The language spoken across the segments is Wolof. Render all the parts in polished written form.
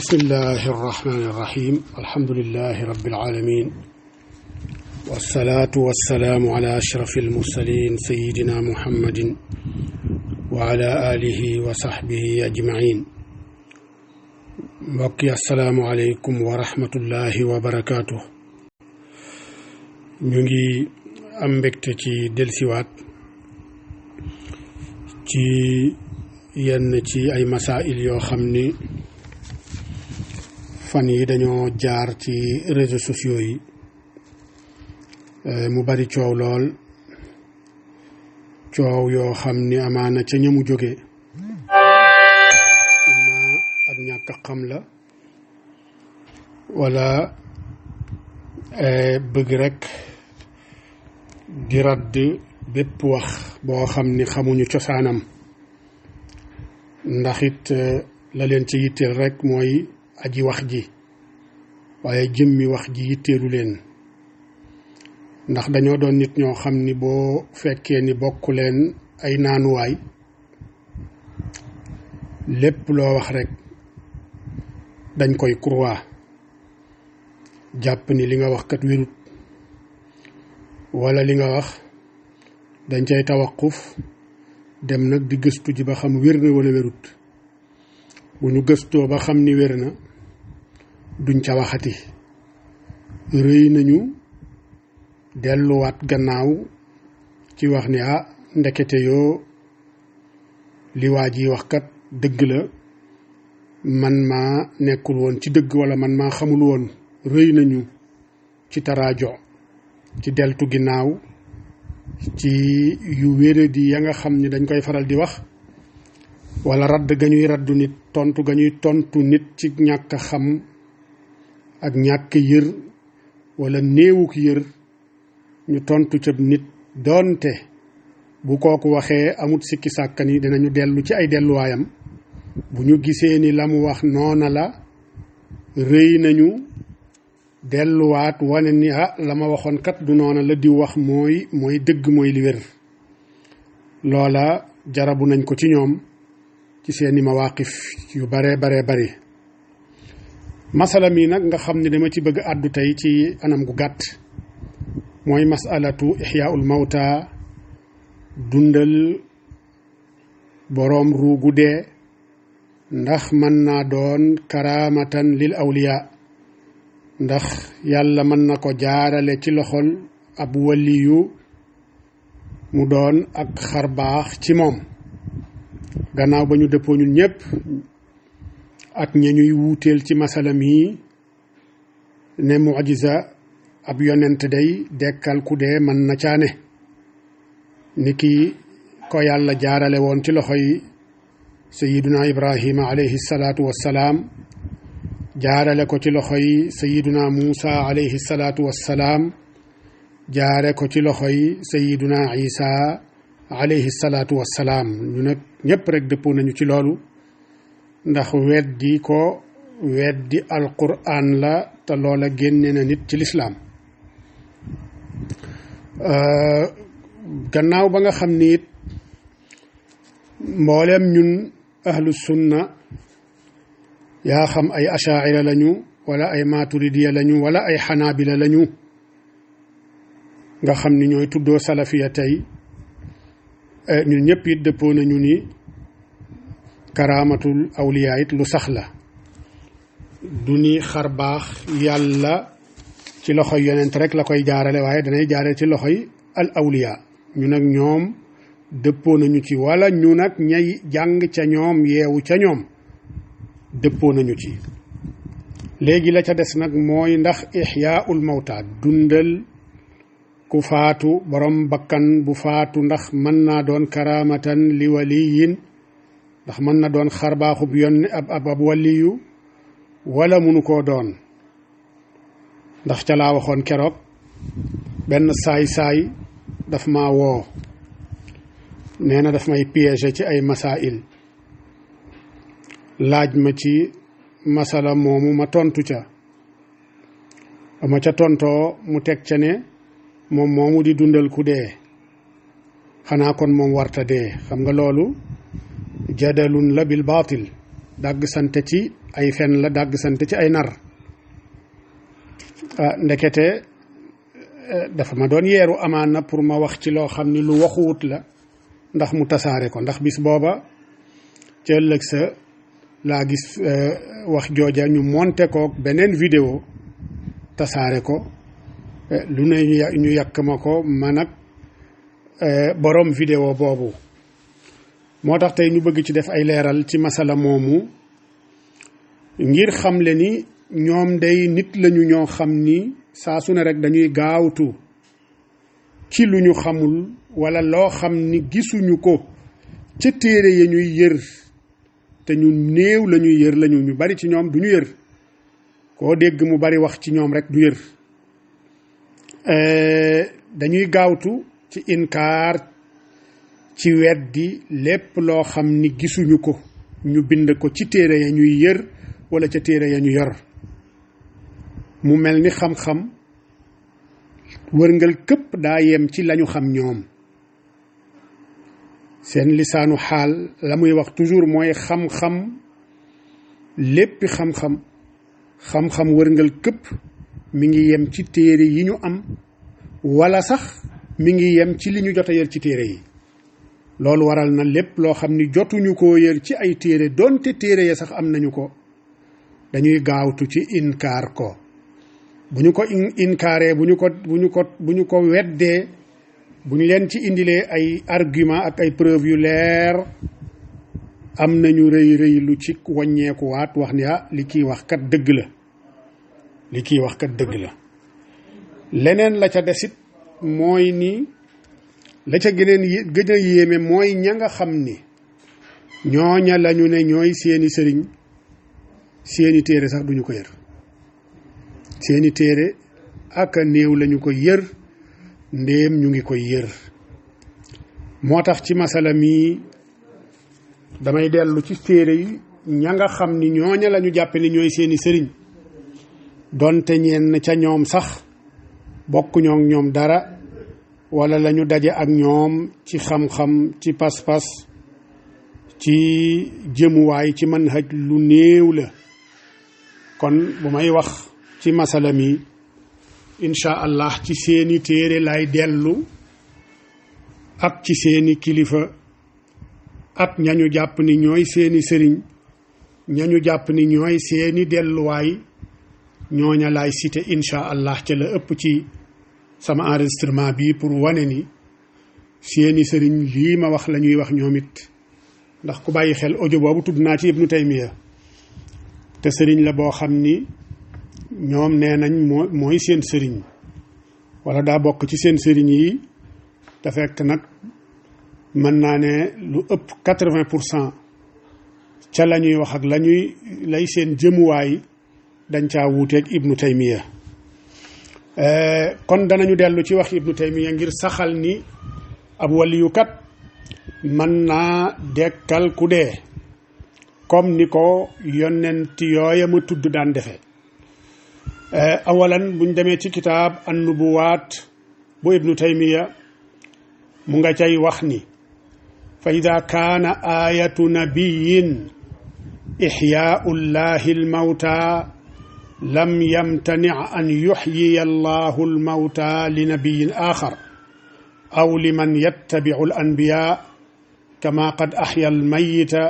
بسم الله الرحمن الرحيم الحمد لله رب العالمين والصلاة والسلام على أشرف المرسلين سيدنا محمد وعلى آله وصحبه أجمعين mbokki assalaamu aleykum wa rahmatullahi wa barakaatu. ñu ngi am mbégte ci delsiwaat ci yenn ci ay masail yoo xam ni fan yi dañoo jaar ci réseaux sociaux yi mu bari coow lool, coow yoo xam ni amaana ca ñamu jóge ak ñàkk xam la wala bëgg rekk di radd bépp wax boo xam ni xamuñu cosaanam, ndax it la leen ci yitteel rekk mooy aji wax ji, waaye jëmmi wax ji yitteelu leen, ndax dañoo doon nit ñoo xam ni boo fekkee ni bokk leen ay naanuwaay lépp loo wax rekk dañ koy croire jàpp ni li nga wax kat wérut, walla li nga wax dañ cay tawaquf dem nag di gëstu ji ba xam wér na walla wérut. bu ñu gëstoo ba xam ni wér na duñ ca waxati, rëy nañu delluwaat gannaaw ci wax ni ndekete yoo li waa ji wax kat dëgg la, man maa nekkul woon ci dëgg walla man maa xamul woon. rëy nañu ci taraajo, ci deltu ginnaaw, ci yu wéradi ya nga xam ni dañ koy faral di wax, walla radd ga ñuy raddu nit, tontu ga ñuy tontu nit ci ñàkk xam ak ñàkk yër walla néewuk yër, ñu tontu ca nit doonte bu kooku waxee amut sikki sàkkan yi dinañu dellu ci ay delluwaayam. bu ñu gisee ni la mu wax noona la, rëy nañu delluwaat wane ni la ma waxoon kat du noona la di wax mooy dëgg, mooy li wér. loola jarabu nañ ko ci ñoom ci seeni mawaqif yu bare bari. masala mi nag nga xam ne dama ci bëgg àddu tey ci anam gu gàtt mooy masalatu ixyaaul mawta, dundal boroom ruugu dee, ndax mën naa doon karaamatan lil awliya, ndax yàlla mën na ko jaarale ci loxol ab waliyu mu doon ak xarbaax ci moom. gannaaw ba ñu dëppoo ñun ñépp ak ña ñuy wuuteel ci masalam yi ne mu'jiza ab yonent day dekkal ku dee mën na caane, ni ki ko yàlla jaarale woon ci loxoy sayiduna ibrahima alayhi salaatu wassalaam, jaarale ko ci loxoy sayiduna muusa alayhi salaatu wassalaam, jaare ko ci loxoy sayiduna isa alayhi salaatu wassalaam. ñu nag ñépp rek dëppoo nañu ci loolu, ndax weddi alquran la, te loola génne na nit ci lislaam. gannaaw ba nga xam ni it mbooleem ñun ahlu sunna, yaa xam ay ashaira lañu wala ay maturidiya lañu wala ay xanaabila lañu, nga xam ni ñooy tuddoo salafiya tey, ñun ñëpp it dëppoo nañu ni karaamatul awliya it lu sax la. du ni xar baax yàlla ci loxoy yonent rek la koy jaarale, waaye danay jaarale ci loxoy al awliya. ñu nag ñoom dëppoo nañu ci, wala ñu nag ñay jàng ca ñoom, yeewu ca ñoom, dëppoo nañu ci. léegi la ca des nag mooy ndax ixyaaul mawta, dundal ku faatu, borom bakkan bu faatu, ndax mën naa doon karaamatan li waliyin, ndax mën na doon xarbaaxub yonni ab waliyu, wala munu koo doon. ndax ca laa waxoon keroog benn saay-saay daf ma woo, nee na daf may piéger ci ay masail, laaj ma ci masala moomu ma tontu ca. ama ca tontoo mu teg ca ne moom moomu di dundal ku dee, xanaa kon moom warta dee. xam nga loolu jadalun la bil baatil, dàgg sante ci ay fen la dàgg sante ci ay nar ndekete dafa ma doon yeeru amaana pour ma wax ci loo xam ni lu waxuwut la ndax mu tasaare ko ndax bis booba ca ëllëg sa laa gis wax jooja ñu monté ko beneen vidéo tasaare ko lu ne ñu yàq ma ko man ak borom vidéo boobu moo tax tey ñu bëgg ci def ay leeral ci masala moomu ngir xamle ni ñoom day nit lañu ñoo xam ni saa su ne rek dañuy gaawtu ci lu ñu xamul wala loo xam ni gisuñu ko ca téere ya ñuy yër te ñu néew la ñuy yër lañu ñu bari ci ñoom du ñu yër koo dégg mu bari wax ci ñoom rek du yër dañuy gaawtu ci inkaar ci weddi lépp loo xam ni gisuñu ko ñu bind ko ci téere ya ñuy yër wala ca téere ya ñu yor mu mel ni xam-xam wërngal këpp daa yem ci lañu xam ñoom seen lisaanu xaal la muy wax toujours mooy xam-xam léppi xam-xam wërngal këpp mi ngi yem ci téere yi ñu am wala sax mi ngi yem ci li ñu jot a yër ci téere yi loolu waral na lépp loo xam ni jotuñu koo yër ci ay téere doonte téere ya sax am nañu ko dañuy gaawtu ci inkaar ko bu ñu ko inkaaree bu ñu ko weddee bu ñu leen ci indilee ay argument ak ay preuve yu leer am nañu rëy lu ci wàññeekuwaat wax ni li kii wax kat dëgg la leneen la ca desit mooy ni la ca gën a yéeme mooy ña nga xam ni ñooña lañu ne ñooy seeni sëriñ seeni téere sax duñu ko yër seeni téere ak a néew lañu ko yër ndéem ñu ngi koy yër moo tax ci masala mi damay dellu ci téere yi ña nga xam ni ñooña lañu jàppe ni ñooy seeni sëriñ donte ñenn ca ñoom sax bokkuñoo ak ñoom dara wala lañu daje ak ñoom ci xam-xam ci pas-pas ci jëmuwaay ci manhaj lu néew la kon bu may wax ci masala mi insha allah ci seeni téere lay dellu ak ci seeni kilifa ak ñañu jàpp ni ñooy seeni sëriñ ñañu jàpp ni ñooy seeni delluwaay ñooña lay cité insha allah ca la ëpp ci sama enregistrement bi pour wane ni seeni sëriñ lii ma wax la ñuy wax ñoom it ndax ku bàyyi xel audio boobu tudd naa ci Ibnu Taymiya te sëriñ la boo xam ni ñoom nee nañ mooy seen sëriñ wala daa bokk ci seen sëriñ yi te fekk nag mën naa ne lu ëpp 80% ca la ñuy wax ak lay seen jëmuwaay dañ caa wuuteeg Ibnu Taymiya kon danañu dellu ci wax Ibnu Taymiya ngir saxal ni ab waliyukat mën naa dekkal ku dee comme ni ko yonent yooya ma tudd daan defe awalan buñ demee ci kitaab an-nubuwaat bu Ibnu Taymiya mu nga cay wax ni fa ida kaana ayatu nabiyin ixyaau llahi almawta lam yamtani an yuxyiya allahu almawta li nabiyin axar aw liman yattabicu alanbiya kama qad axya almayita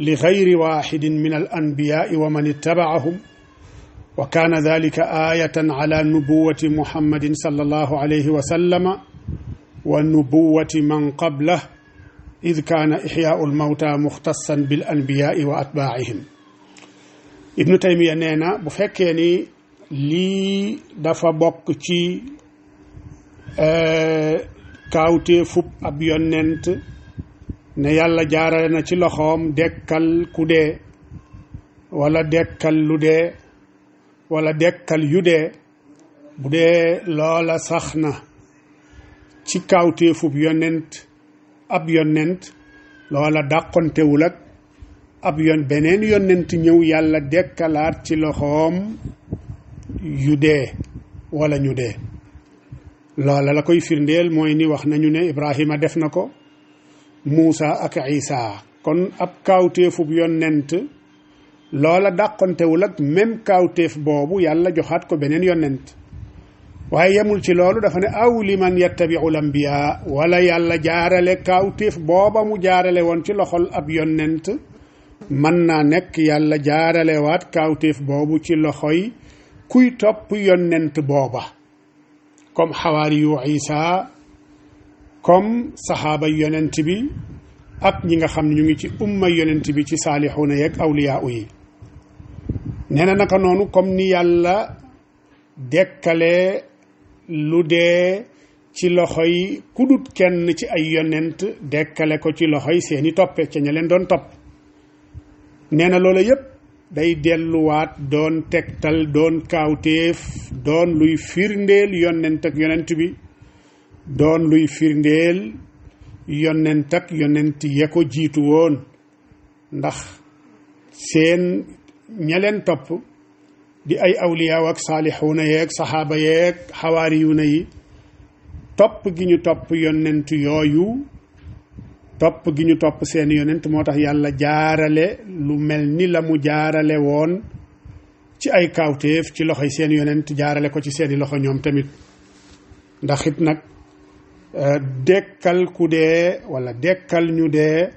li gayri waxidin min alanbiyaai wa man ittabacahum wa kaana dalika aayatan ala nubuwati muhammadin sallallahu alayhi wa sallama wa nubuwati man qablah id kaana ixyaau almawta muxtasan bil anbiyaai wa atbaacihim Ibnu Taymiya nee na bu fekkee ni lii dafa bokk ci kaawtee fub ab yonent ne yàlla jaarale na ci loxoom dekkal ku dee wala dekkal lu dee wala dekkal yu dee bu dee loola sax na ci kaawtee fub yonent ab yonent loola dàqontewul ak beneen yonent ñëw yàlla dekkalaat ci loxoom yu dee wala ñu dee loola la koy firndeel mooy ni wax nañu ne Ibrahima def na ko Muusa ak Isa kon ab kaawteefub yonent loola dàqontewul ak même kaawteef boobu yàlla joxaat ko beneen yonent waaye yemul ci loolu dafa ne aw liman yattabiu lambiya wala yàlla jaarale kaawteef booba mu jaarale woon ci loxol ab yonent mën naa nekk yàlla jaarale waat kaawteef boobu ci loxoy kuy topp yonent booba comme xawaari yu Isa comme saxaaba yonent bi ak ñi nga xam ne ñu ngi ci umma yonent bi ci saalixuuna yeeg awliyaa yi nee na naka noonu comme ni yàlla dekkale lu dee ci loxoy ku dut kenn ci ay yonent dekkale ko ci loxoy seeni toppe ca ña leen doon topp nee na loola yépp day delluwaat doon tegtal doon kaawteef doon luy firndeel yonent ak yonent bi doon luy firndeel yonent ak yonent ya ko jiitu woon ndax seen ña leen topp di ay awliyaaw ak saalixuuna yeeg saxaaba yeeg xawaariyuuna yi topp gi ñu topp yonent yooyu topp gi ñu topp seen yonent moo tax yàlla jaarale lu mel ni la mu jaarale woon ci ay kaawteef ci loxoy seen yonent jaarale ko ci seeni loxo ñoom tamit ndax it nag dekkal ku dee wala dekkal ñu dee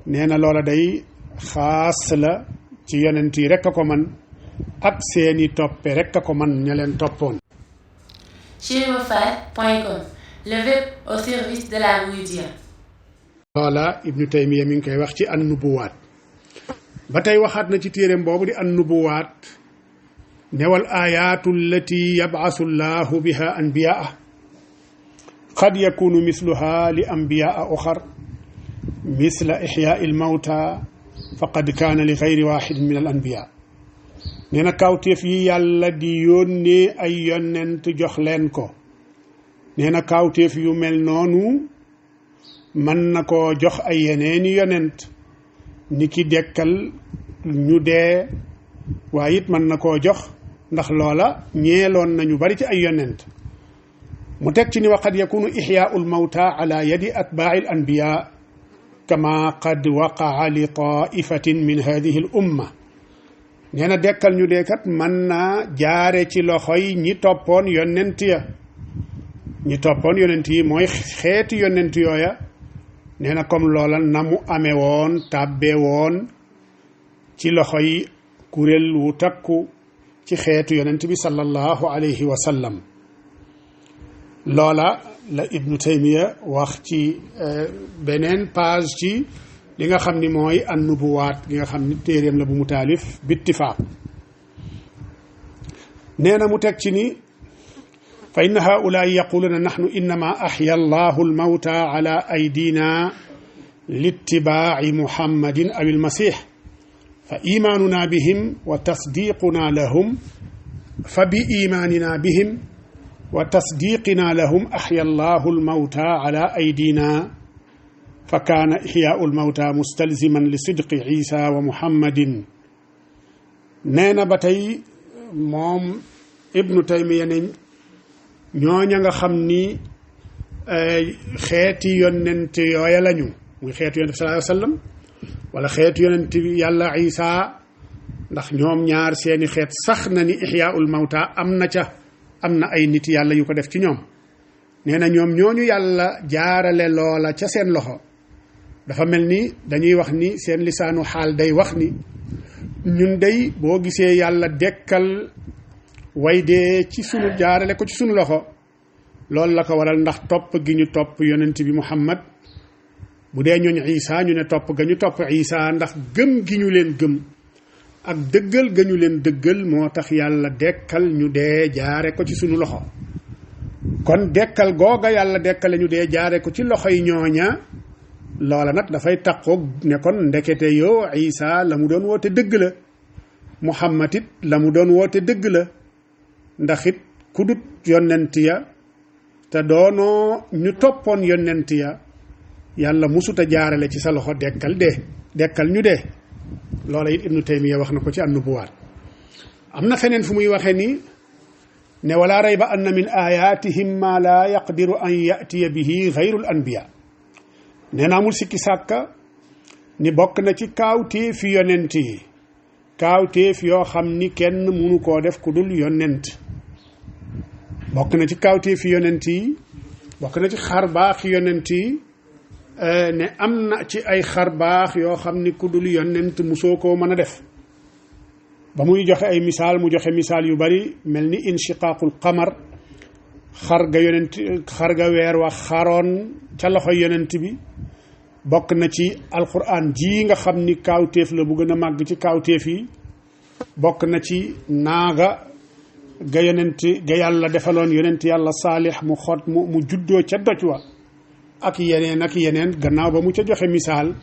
nee na loola day xaas la ci yonent yi rekk a ko man ak seeni toppe rekk a ko man ña leen toppoon. chérifafat.com, le web au service de la Mouidia. loola Ibnu Taymiya mi ngi koy wax ci an-nubuwaat ba tey waxaat na ci téereem boobu di an-nubuwaat newal ayaatu allati yab'asu llahu biha anbiyaa qad yakunu misluha li anbiyaa uxar misla ixyaa il mawta faqad kaana li gayri waxidin min al anbiya nee na kaawteef yi yàlla di yónnee ay yonent jox leen ko nee na kaawteef yu mel noonu mën na koo jox ay yeneeni yonent ni ki dekkal ñu dee waaye it mën na koo jox ndax loola ñeeloon nañu bari ci ay yonent mu teg ci ni wa qad yakunu ixyaau lmawta ala yadi atbaaci al anbiya kama qad waqaa li taifatin min hadihi l umma nee na dekkal ñu dee kat mën naa jaare ci loxoy ñi toppoon yonent ya ñi toppoon yonent yi mooy xeeti yonent yooya nee na comme loola na mu amee woon tàbbee woon ci loxoy kuréel wu takku ci xeetu yonent bi sallallahu alayhi wa sallam loola la Ibnu Taymiya wax ci beneen page ci li nga xam ni mooy an-nubuwaat li nga xam ni téeréem la bu mu taalif bittifaaq nee na mu teg ci ni fa inna haulaai yaquluuna naxnu innama axya allahu almawta ala aydina littibaaci muhammadin aw almasix fa imaanuna bihim wa tasdiquna lahum fa bi imaanina bihim wa tasdiqina lahum axya allahu almawta ala aydina fa kaana ixyaau almawta mustalziman li sidqi isa wa muhammadin nee na ba tey moom Ibnu Taymiya ne ñooña nga xam ni xeeti yonent yooya lañu muy xeetu yonent bi sallallahu alayhi wa sallam wala xeetu yonent bi yàlla isa ndax ñoom ñaar seeni xeet sax na ni ixyaul mawta am na ca am na ay nit yàlla yu ko def ci ñoom nee na ñoom ñooñu yàlla jaarale loola ca seen loxo dafa mel ni dañuy wax ni seen lisaanu xaal day wax ni ñun day boo gisee yàlla dekkal way dee ci sunu jaarale ko ci sunu loxo loolu la ko waral ndax topp gi ñu topp yonent bi Muhammad bu dee ñooñ Isa ñu ne topp ga ñu topp Isa ndax gëm gi ñu leen gëm ak dëggal ga ñu leen dëggal moo tax yàlla dekkal ñu dee jaare ko ci sunu loxo kon dekkal googa yàlla dekkale ñu dee jaare ko ci loxo yi ñooña loola nag dafay taqoog ne kon ndekete yoo Isa la mu doon woote dëgg la Muhammad it la mu doon woote dëgg la ndax it ku dut yonent ya te doonoo ñu toppoon yonent ya yàlla musuta jaarale ci sa loxo dekkal ñu dee loola it Ibnu Taymiya wax na ko ci an-nubuwaat am na feneen fu muy waxee ni ne wala rayba anna min ayatihim ma la yaqdiru an yatiya bihi gayru l anbiya nee na amul sikki sàkka ni bokk na ci kaawteef yonent yi kaawteef yoo xam ni kenn mënu koo def ku dul yonent bokk na ci kaawteef yonent yi bokk na ci xar baax yonent yi ne am na ci ay xar baax yoo xam ni ku dul yonent musoo koo mën a def ba muy joxe ay misaal mu joxe misaal yu bari mel ni inshiqaaqul qamar xar ga weer wax xaroon ca loxo yonent bi bokk na ci alquran ji nga xam ni kaawteef la bu gën a màgg ci kaawteef yi bokk na ci naaga ga yàlla defaloon yonent yàlla saalix mu juddoo ca doj wa ak yeneen gannaaw ba mu ca joxe misaal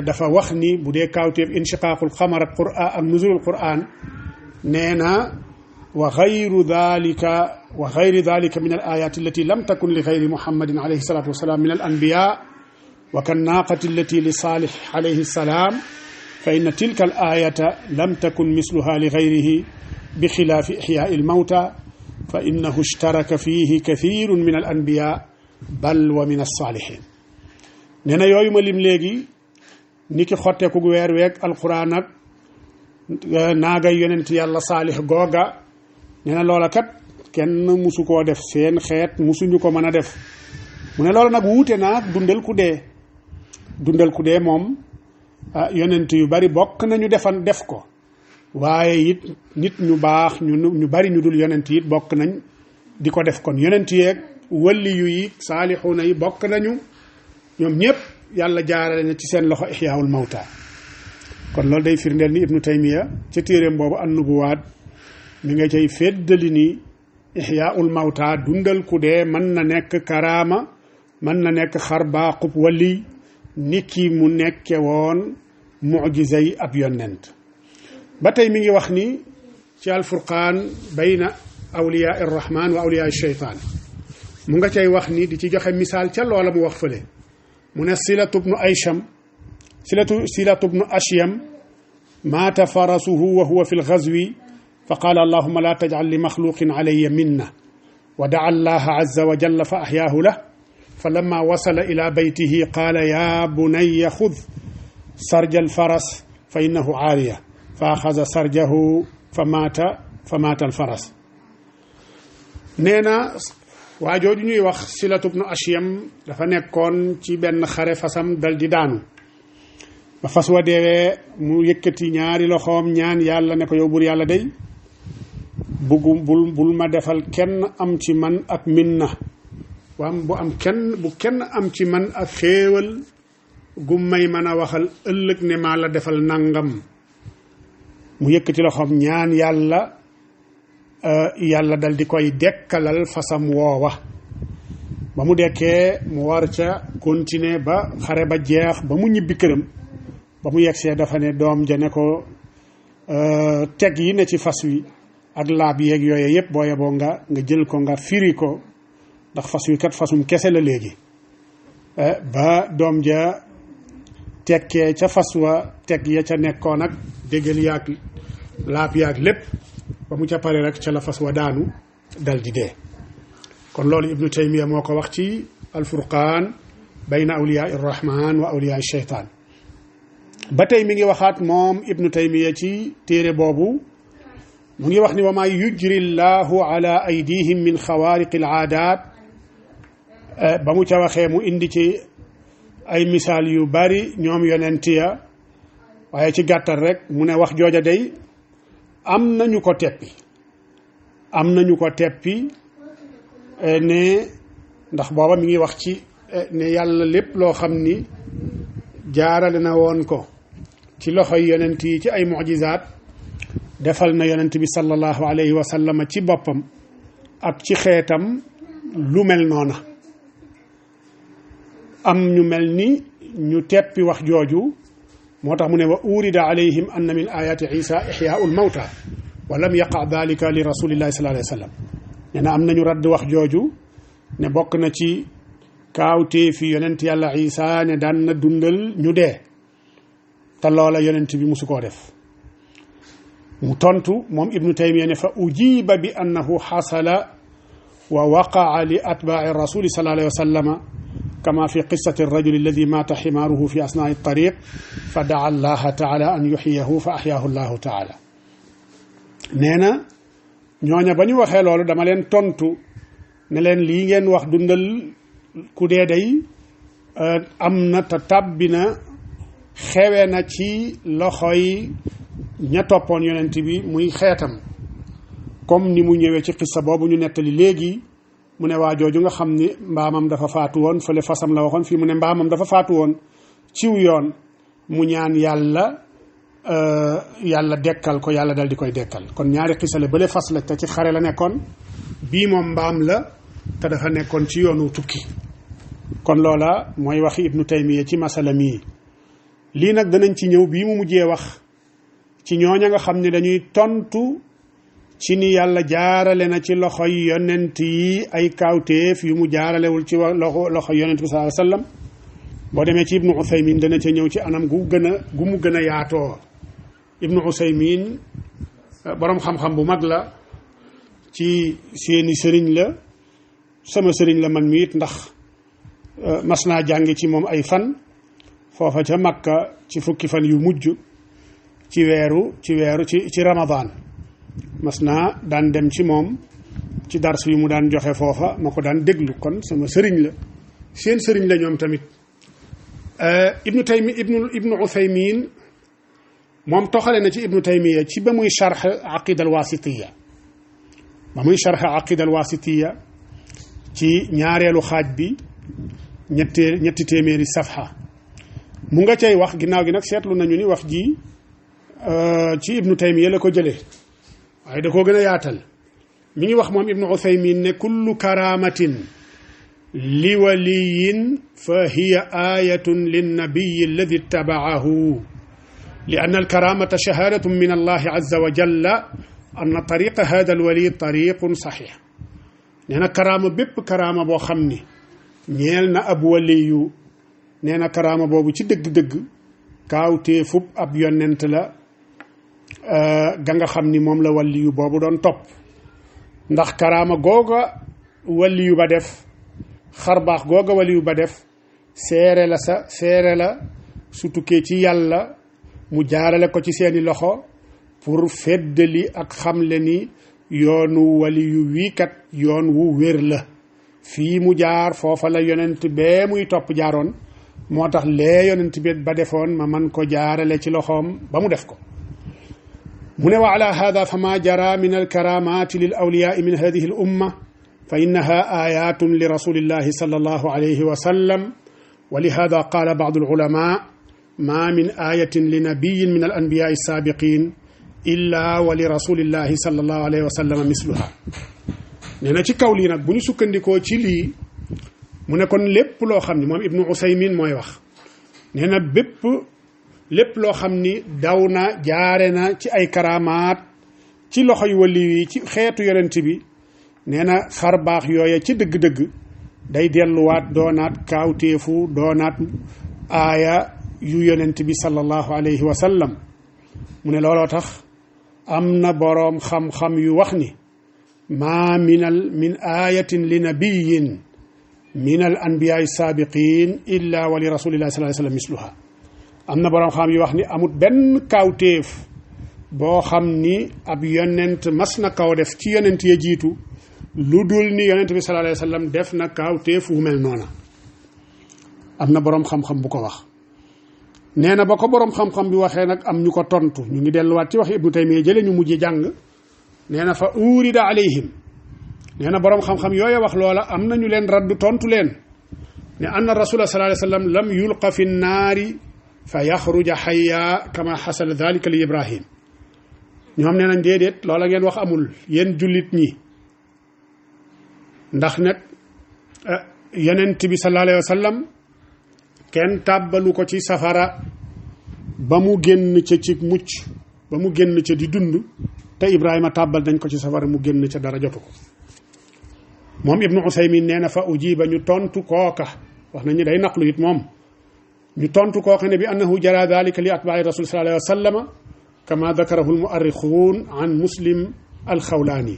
dafa wax ni bu dee kaawteef inshiqaaqul qamar ak nuzulul quran nee na wa gayri dalika min al ayat allati lam takun li gayri muhammadin alayhi salatu wasalaam min al anbiya wa kan naaqati allati li saalix alayhi salaam fa inna tilka al ayata lam takun misluha li gayrihi bi xilaafi ixyaai almawta fa innahu ishtaraka fihi kathirun min al anbiya bal wa min alsaalihin nee na yooyu ma lim léegi ni ki xotteeku weer weeg alquran ak naagay yonent yàlla saalix googa nee na loola kat kenn musu koo def seen xeet musuñu ko mën a def mu ne loola nag wuute naag dundal ku dee moom yonent yu bari bokk nañu def ko waaye it nit ñu baax ñu bari ñu dul yonent it bokk nañ di ko def kon yonent yeeg wali yu yi saalixuuna yi bokk nañu ñoom ñëpp yàlla jaarale na ci seen loxo ixyaawul mawta kon loolu day firndeel ni ibnu taymiya ca téeréem boobu annubuwaat mi nga cay feddali ni ixyaawul mawta dundal ku dee mën na nekk karaama mën na nekk xar baaxub wali niki mu nekke woon mujiza yi ab yonent ba tey mi ngi wax ni ci alfurqaan bayna awliyaa irrahman wa awliyaa sheytaan mu nga cay wax ni di ci joxe misaal ca loola mu wax fële mu ne silatu bnu ashyam maata farasuhu wa huwa fi lgazwi fa qaala allahuma la tajcal li maxluqin calaya minna wa daca allaha azza wa jalla fa axyaahu lah fa lama wasala ila baytihi qaala ya bunaya xud sarja alfaras fa innahu caariya fa axada sarjahu fa maata alfaras nee na waa jooju ñuy wax silatu bnu ashyam dafa nekkoon ci benn xare fasam dal di daanu ba fas wa deewee mu yëkkati ñaari loxoom ñaan yàlla ne ko yow buur yàlla day bul ma defal kenn am ci man ak minna bu kenn am ci man ak xéewal gu may mën a waxal ëllëg ne maa la defal nangam mu yëkkati loxoom ñaan yàlla dal di koy dekkalal fasam woowa ba mu dekkee mu war ca continuer ba xare ba jeex ba mu ñibbi këram ba mu yegsee dafa ne doom ja ne ko teg yi ne ci fas wi ak laab yeeg yooye yëpp boo yeboo nga jël ko nga firi ko ndax fas wi kat fasum kese la léegi ba doom ja tekkee ca fas wa teg ya ca nekkoon ak déggal yaag laab yaag lépp ba mu ca pare rek ca la fas wa daanu dal di dee kon loolu ibnu taymiya moo ko wax ci alfurqaan bayna awliyaa irrahman wa awliyaa sheytaan ba tey mi ngi waxaat moom ibnu taymiya ci téere boobu mu ngi wax ni wa maa yujri llahu ala aydihim min xawaariqi al aadaat ba mu ca waxee mu indi ci ay misaal yu bari ñoom yonent ya waaye ci gàttal rek mu ne wax jooja day am nañu ko teppi ne ndax booba mi ngi wax ci ne yàlla lépp loo xam ni jaarale na woon ko ci loxoy yonent yi ci ay mujizaat defal na yonent bi sallallahu alayhi wa sallam ci boppam ak ci xeetam lu mel noona am ñu mel ni ñu teppi wax jooju moo tax mu ne wa urida alayhim anna min ayati isa ixyaau lmawta wa lam yaqa dalika li rasulillahi sallallahu alayhi wa sallam nee na am nañu radd wax jooju ne bokk na ci kaawtee fi yonent yàlla isa ne daan na dundal ñu dee te loola yonent bi musu koo def mu tontu moom ibnu taymiya ne fa ujiba bi annahu xasala wa waqaa li atbaai rasuli sallallahu alayhi wa sallama kama fi qissati ar-rajuli alladi maata ximaaruhu fi asnaai at-tariq fa daa allaha taala an yuxyiyahu fa axyaahu allahu taala. nee na ñooña ba ñu waxee loolu dama leen tontu ne leen lii ngeen wax dundal ku dee day am na te tàbbi na xewe na ci loxoy ña toppoon yonent bi muy xeetam, comme ni mu ñëwee ci xissa boobu ñu nettali léegi. mu ne waa jooju nga xam ni mbaamam dafa faatu woon, fële fasam la waxoon, fii mu ne mbaamam dafa faatu woon ciw yoon, mu ñaan yàlla yàlla dekkal ko, yàlla dal di koy dekkal. kon ñaari xissa la, bële fas la te ci xare la nekkoon, bii moom mbaam la te dafa nekkoon ci yoonu tukki. kon loola mooy waxi Ibnu Taymiya ci masala mii. lii nag danañ ci ñëw bii mu mujjee wax ci ñooña nga xam ne dañuy tontu ci ni yàlla jaarale na ci loxoy yonent yi ay kawteef yu mu jaaralewul ci loxoy yonent bi sallallahu alayhi wasallam. boo demee ci Ibnu Usaymin dana ca ñëw ci anam gu mu gën a yaatoo. Ibnu Usaymin boroom xam-xam bu mag la, ci seeni sëriñ la, sama sëriñ la man mi it, ndax mas naa jàngi ci moom ay fan foofa ca Makka ci fukki fan yu mujj ci Ramadan. mas naa daan dem ci moom ci dars yu mu daan joxe foofa ma ko daan déglu, kon sama sëriñ la, seen sëriñ la ñoom tamit. Ibnu Usaymin moom toxale na ci Ibnu Taymiya ci ba muy sharx aqida al-wasitiya. ci ñaareelu xaaj bi ñetti téeméeri safha mu nga cay wax. ginnaaw gi nag seetlu nañu ni wax ji ci Ibnu Taymiya la ko jëlee, waaye da koo gën a yaatal. mi ngi wax moom Ibnu Usaymin ne kullu karamatin li waliyin fa hiya ayatun linnabiyi alladi ittabaahu li anna alkaramata shahadatun min allahi azza wa jalla anna tariqa hada alwali tariqun saxix. nee na karaama bépp karaama boo xam ni ñeel na ab waliyu, nee na karaama boobu ci dëgg-dëgg kaawteefub ab yonent la ga nga xam ni moom la waliyu boobu doon topp. ndax karaama googa waliyu ba def, xarbaax googa waliyu ba def, seere la su tukkee ci yàlla mu jaarale ko ci seeni loxo pour feddali ak xamle ni yoonu waliyu wii kat yoon wu wér la. fii mu jaar foofa la yonent bee muy topp jaaroon, moo tax lee yonent bi ba defoon ma man ko jaarale ci loxoom ba mu def ko. mu ne wa ala hada fa ma jara min alkaramati lil awliyaai min hadihi al umma fa innaha ayatun li rasulillahi sallallahu alayhi wa sallam wa li hada qala ba'd al ulama ma min ayatin li nabiyyin min al anbiya'i as-sabiqin illa wa li rasulillahi sallallahu alayhi wa sallam misluha. nee na ci kaw lii nag bu ñu sukkandikoo ci lii mu ne kon lépp loo xam ni moom Ibnu Usaymin mooy wax, nee na lépp loo xam ni daw na jaare na ci ay karamaat ci loxoy wali yi ci xeetu yonent bi, nee na xar baax yooya ci dëgg-dëgg day delluwaat doonaat kaawteefu, doonaat aaya yu yonent bi sallallahu alayhi wa sallam. mu ne looloo tax am na boroom xam-xam yu wax ni maa min ayatin li nabiyin min al anbiyaai saabiqin illa wa li rasulillahi sallallahu alayhi wa sallam misluha. am na boroom xam yu wax ni amut benn kaawteef boo xam ni ab yonent mas na kaw def ci yonent ya jiitu lu dul ni yonent bi sallallahu alayhi wa sallam def na kaawteef wu mel noona. am na boroom xam-xam bu ko wax. nee na ba ko boroom xam-xam bi waxee nag am ñu ko tontu, ñu ngi delluwaat ci wax Ibnu Taymiya jële ñu mujj jàng. nee na fa urida alayhim, nee na boroom xam-xam yooya wax loola am na ñu leen raddu tontu leen ne anna rasula sallallahu alayhi wa sallam lam yulqa fi nnaari fa yaxruja xayya kama xasala dalika li Ibrahim. ñoom nee nañ déedéet loola ngeen wax amul yéen jullit ñi, ndax nag yonent bi sallallahu alayhi wa sallam kenn tàbbalu ko ci safara ba mu génn ca ci mucc, ba mu génn ca di dund, te Ibrahima tàbbal nañ ko ci safara mu génn ca dara jotu ko. moom Ibnu Usaymin nee na fa ujiba ñu tontu kooka, wax nañu day naqlu it moom, ñu tontu kooka ne bi annahu jara dalika li atbaai rasul sallallahu alayhi wa sallama kama dakarahu almuarrixuun an Muslim alxawlaani.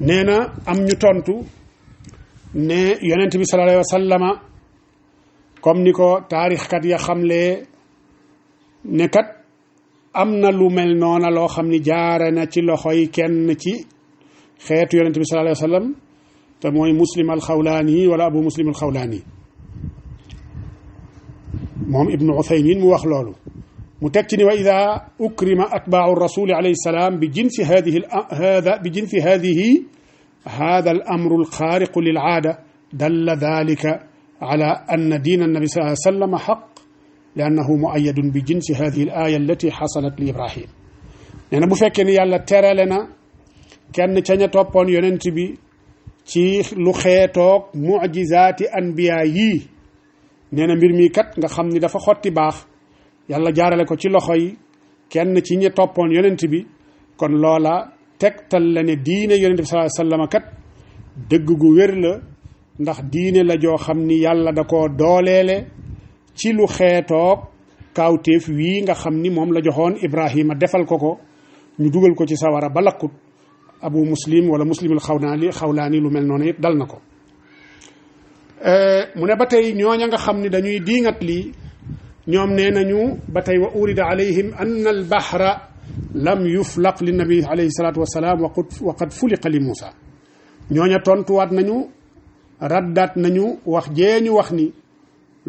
nee na am ñu tontu ne yonent bi sallallahu alayhi wa sallama comme ni ko taarixkat ya xamlee ne kat am na lu mel noona loo xam ni jaare na ci loxoy kenn ci xeetu yonent bi sallallahu alayhi wa sallam te mooy Muslim al-Xawlaani wala Abu Muslim al-Xawlaani moom Ibnu Uthaymin mu wax loolu mu teg ci ni wa ida ukrima atbaau rasuli alayhi salaam bi jinsi hada al amru alxaariqu lil aada dalla dalika ala anna diin annabi sallallahu alayhi wa sallam xaq li annahu muayyadun bi jinsi hadihi al aya allati xasalat li Ibrahim nee na bu fekkee ni yàlla terale na kenn ca ña toppoon yonent bi ci lu xeetoog mujizaati anbiya yii nee na mbir mi kat nga xam ni dafa xotti baax yàlla jaarale ko ci loxo yi kenn ci ñi toppoon yonent bi kon loola tegtal la ne diine yonent bi sallallahu alayhi wasallam kat dëgg gu wér la ndax diine la joo xam ni yàlla da koo dooleele ci lu xeetoog kaawteef wii nga xam ni moom la joxoon Ibrahima defal ko ñu dugal ko ci sawara ba lakkut Abu Muslim wala Muslimul Xawlaani lu mel noonu it dal na ko mu ne ba tey ñooña nga xam ni dañuy diingat lii ñoom nee nañu ba tey wa urida alayhim anna al bahra lam yuflaq li nabi alayhi salaatu wasalaam wa qad fuliqa li Muusa ñooña tontuwaat nañu raddaat nañu wax jeeñu wax ni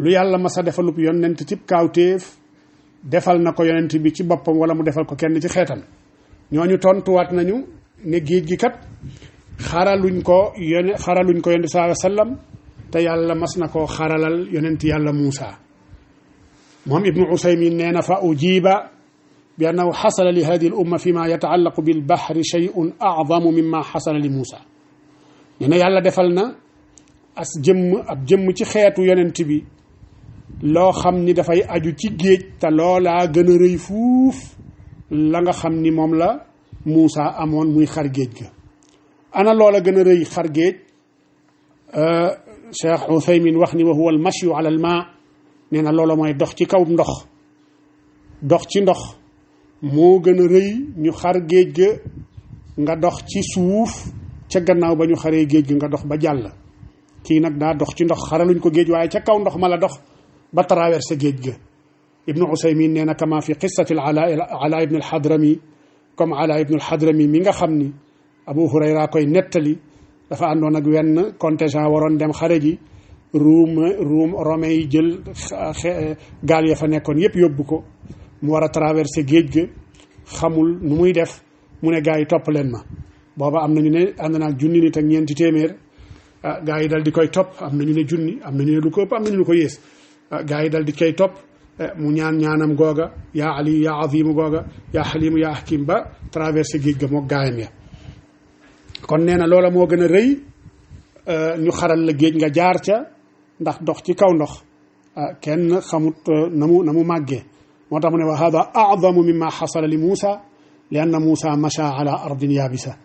lu yàlla masa defalub yonent ci kaawteef defal na ko yonent bi ci boppam wala mu defal ko kenn ci xeetam ñooñu tontuwaat nañu ne géej gi kat xaraluñ ko yonent sallallahu alayhi wa sallam te yàlla mas na koo xaralal yonent yàlla Muusa moom Ibnu Usaymin nee na fa ujiba bi annahu xasala li hadihi al umma fi ma yataallaqu bil bahri shay'un a'zamu mimma xasala li Muusa nee na yàlla defal na ab jëmm ci xeetu yonent bi loo xam ni dafay aju ci géej te loolaa gën a rëy fuuf la nga xam ni moom la Muusa amoon muy xar géej ga ana loola gën a rëy xar géej Cheikh Uthaymin wax ni wa huwa al mashyu ala al maa nee na loola mooy dox ci kaw ndox dox ci ndox moo gën a rëy ñu xar géej ga nga dox ci suuf ca gannaaw ba ñu xaree géej ga nga dox ba jàll kii nag daa dox ci ndox xaraluñ ko géej waaye ca kaw ndox ma la dox ba traversé géej ga Ibnu Usaymin nee na kama fi qissati Ala ibn al-Hadrami comme Ala ibn al-Hadrami mi nga xam ni Abu Hurayra koy nettali dafa àndoon ak wenn contingent waroon dem xare ji Romain yi jël gaal ya fa nekkoon yépp yóbbu ko mu war a traversé géej ga xamul nu muy def mu ne gaa yi topp leen ma booba am nañu ne ànd naag junni nit ak ñeenti téeméer gaa yi dal di koy topp am nañu ne junni am nañu ne lu ko ëpp am nañu lu ko yées gaa yi dal di koy topp mu ñaanam googa yaa ali yaa azimu googa yaa xalimu yaa hakim ba traversé géej ga mook gaayam ya kon nee na loola moo gën a rëy ñu xaral la géej nga jaar ca ndax dox ci kaw ndox kenn xamut na mu màggee moo tax mu ne wa hada a'zamu mimma xasala li Muusa li anna Muusa masha ala ardin yabisa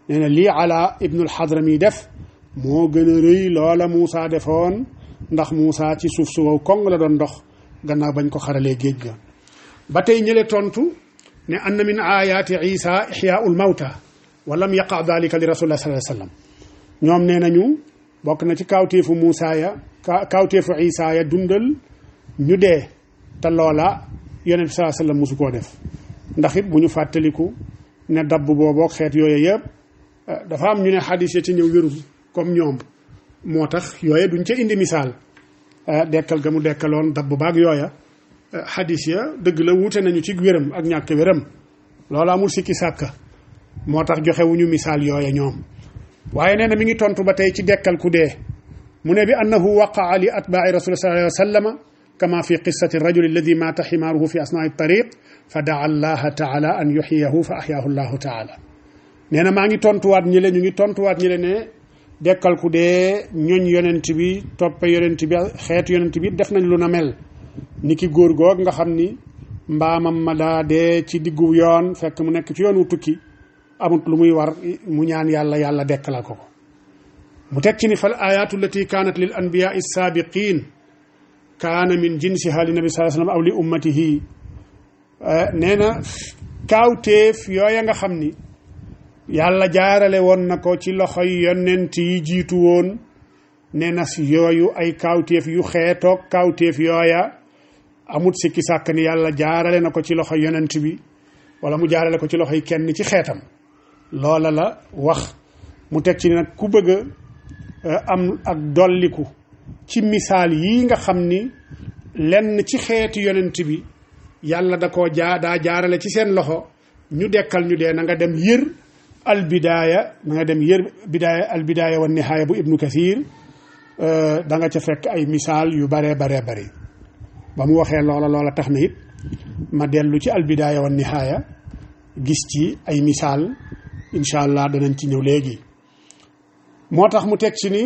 nee na lii Ala ibnu al-Hadrami def moo gën a rëy loola Muusa defoon ndax Muusa ci suuf su wow koŋ la doon dox gannaaw bañ ko xaralee géej ga ba tey ñële tontu ne anna min ayaati Isa ixyaa'ul mawta wa lam yaqa dalika li rasulillah sallallahu alayhi wa sallam ñoom nee nañu bokk na ci kawteefu Muusa ya kawteefu Isa ya dundal ñu dee te loola yonent bi sallallahu alayhi wa sallam musu koo def ndax it bu ñu fàttaliku ne dabb boobook xeet yooyu yëpp dafa am ñu ne xadis ya ci ñëw wérul comme ñoom moo tax yooya duñ ca indi misaal dekkal ga mu dekkaloon dabb baag yooya xadis ya dëgg la wuute nañu ci wéram ak ñàkk wéram loola amul sikki sàkka moo tax joxewuñu misaal yooya ñoom waaye nee na mi ngi tontu ba tey ci dekkal ku dee mu ne bi annahu waqaa li atbaai rasul sallallahu alayhi wa sallama kama fi qissati rajul alladi maata ximaaruhu fi asnaai tariq fa daa allaha taala an yuxyiyahu fa axyaahu llahu taala nee na maa ngi tontuwaat ñi le ñu ngi tontuwaat ñi le ne dekkal ku dee ñoñ yonent bi toppe yonent bi xeetu yonent bi def nañ lu na mel ni ki góor goog nga xam ni mbaamam ma daa dee ci diggu yoon fekk mu nekk ci yoon wu tukki amut lu muy war mu ñaan yàlla dekkalal ko mu teg ci ni fal ayatu allati kanat lil anbiya'i sabiqin kaana min jinsiha li nabi sallallahu alayhi wasallam aw li ummatihi nee na kaawteef yooya nga xam ni yàlla jaarale woon na ko ci loxoy yonent yi jiitu woon ne nas yooyu ay kawteef yu xeetoog kawteef yooya amut sikki sàkk ni yàlla jaarale na ko ci loxo yonent bi wala mu jaarale ko ci loxoy kenn ci xeetam loola la wax mu teg ci nag ku bëgg am ak dolliku ci misaal yi nga xam ni lenn ci xeeti yonent bi yàlla daa jaarale ci seen loxo ñu dekkal ñu dee na nga dem yër albidaaya na nga dem yër bidaaya albidaaya wa nihaaya bu ibnu kathir da nga ca fekk ay misaal yu bare ba mu waxee loola tax na it ma dellu ci albidaaya wa nihaaya gis ci ay misaal incha allah danañ ci ñëw léegi moo tax mu teg ci ni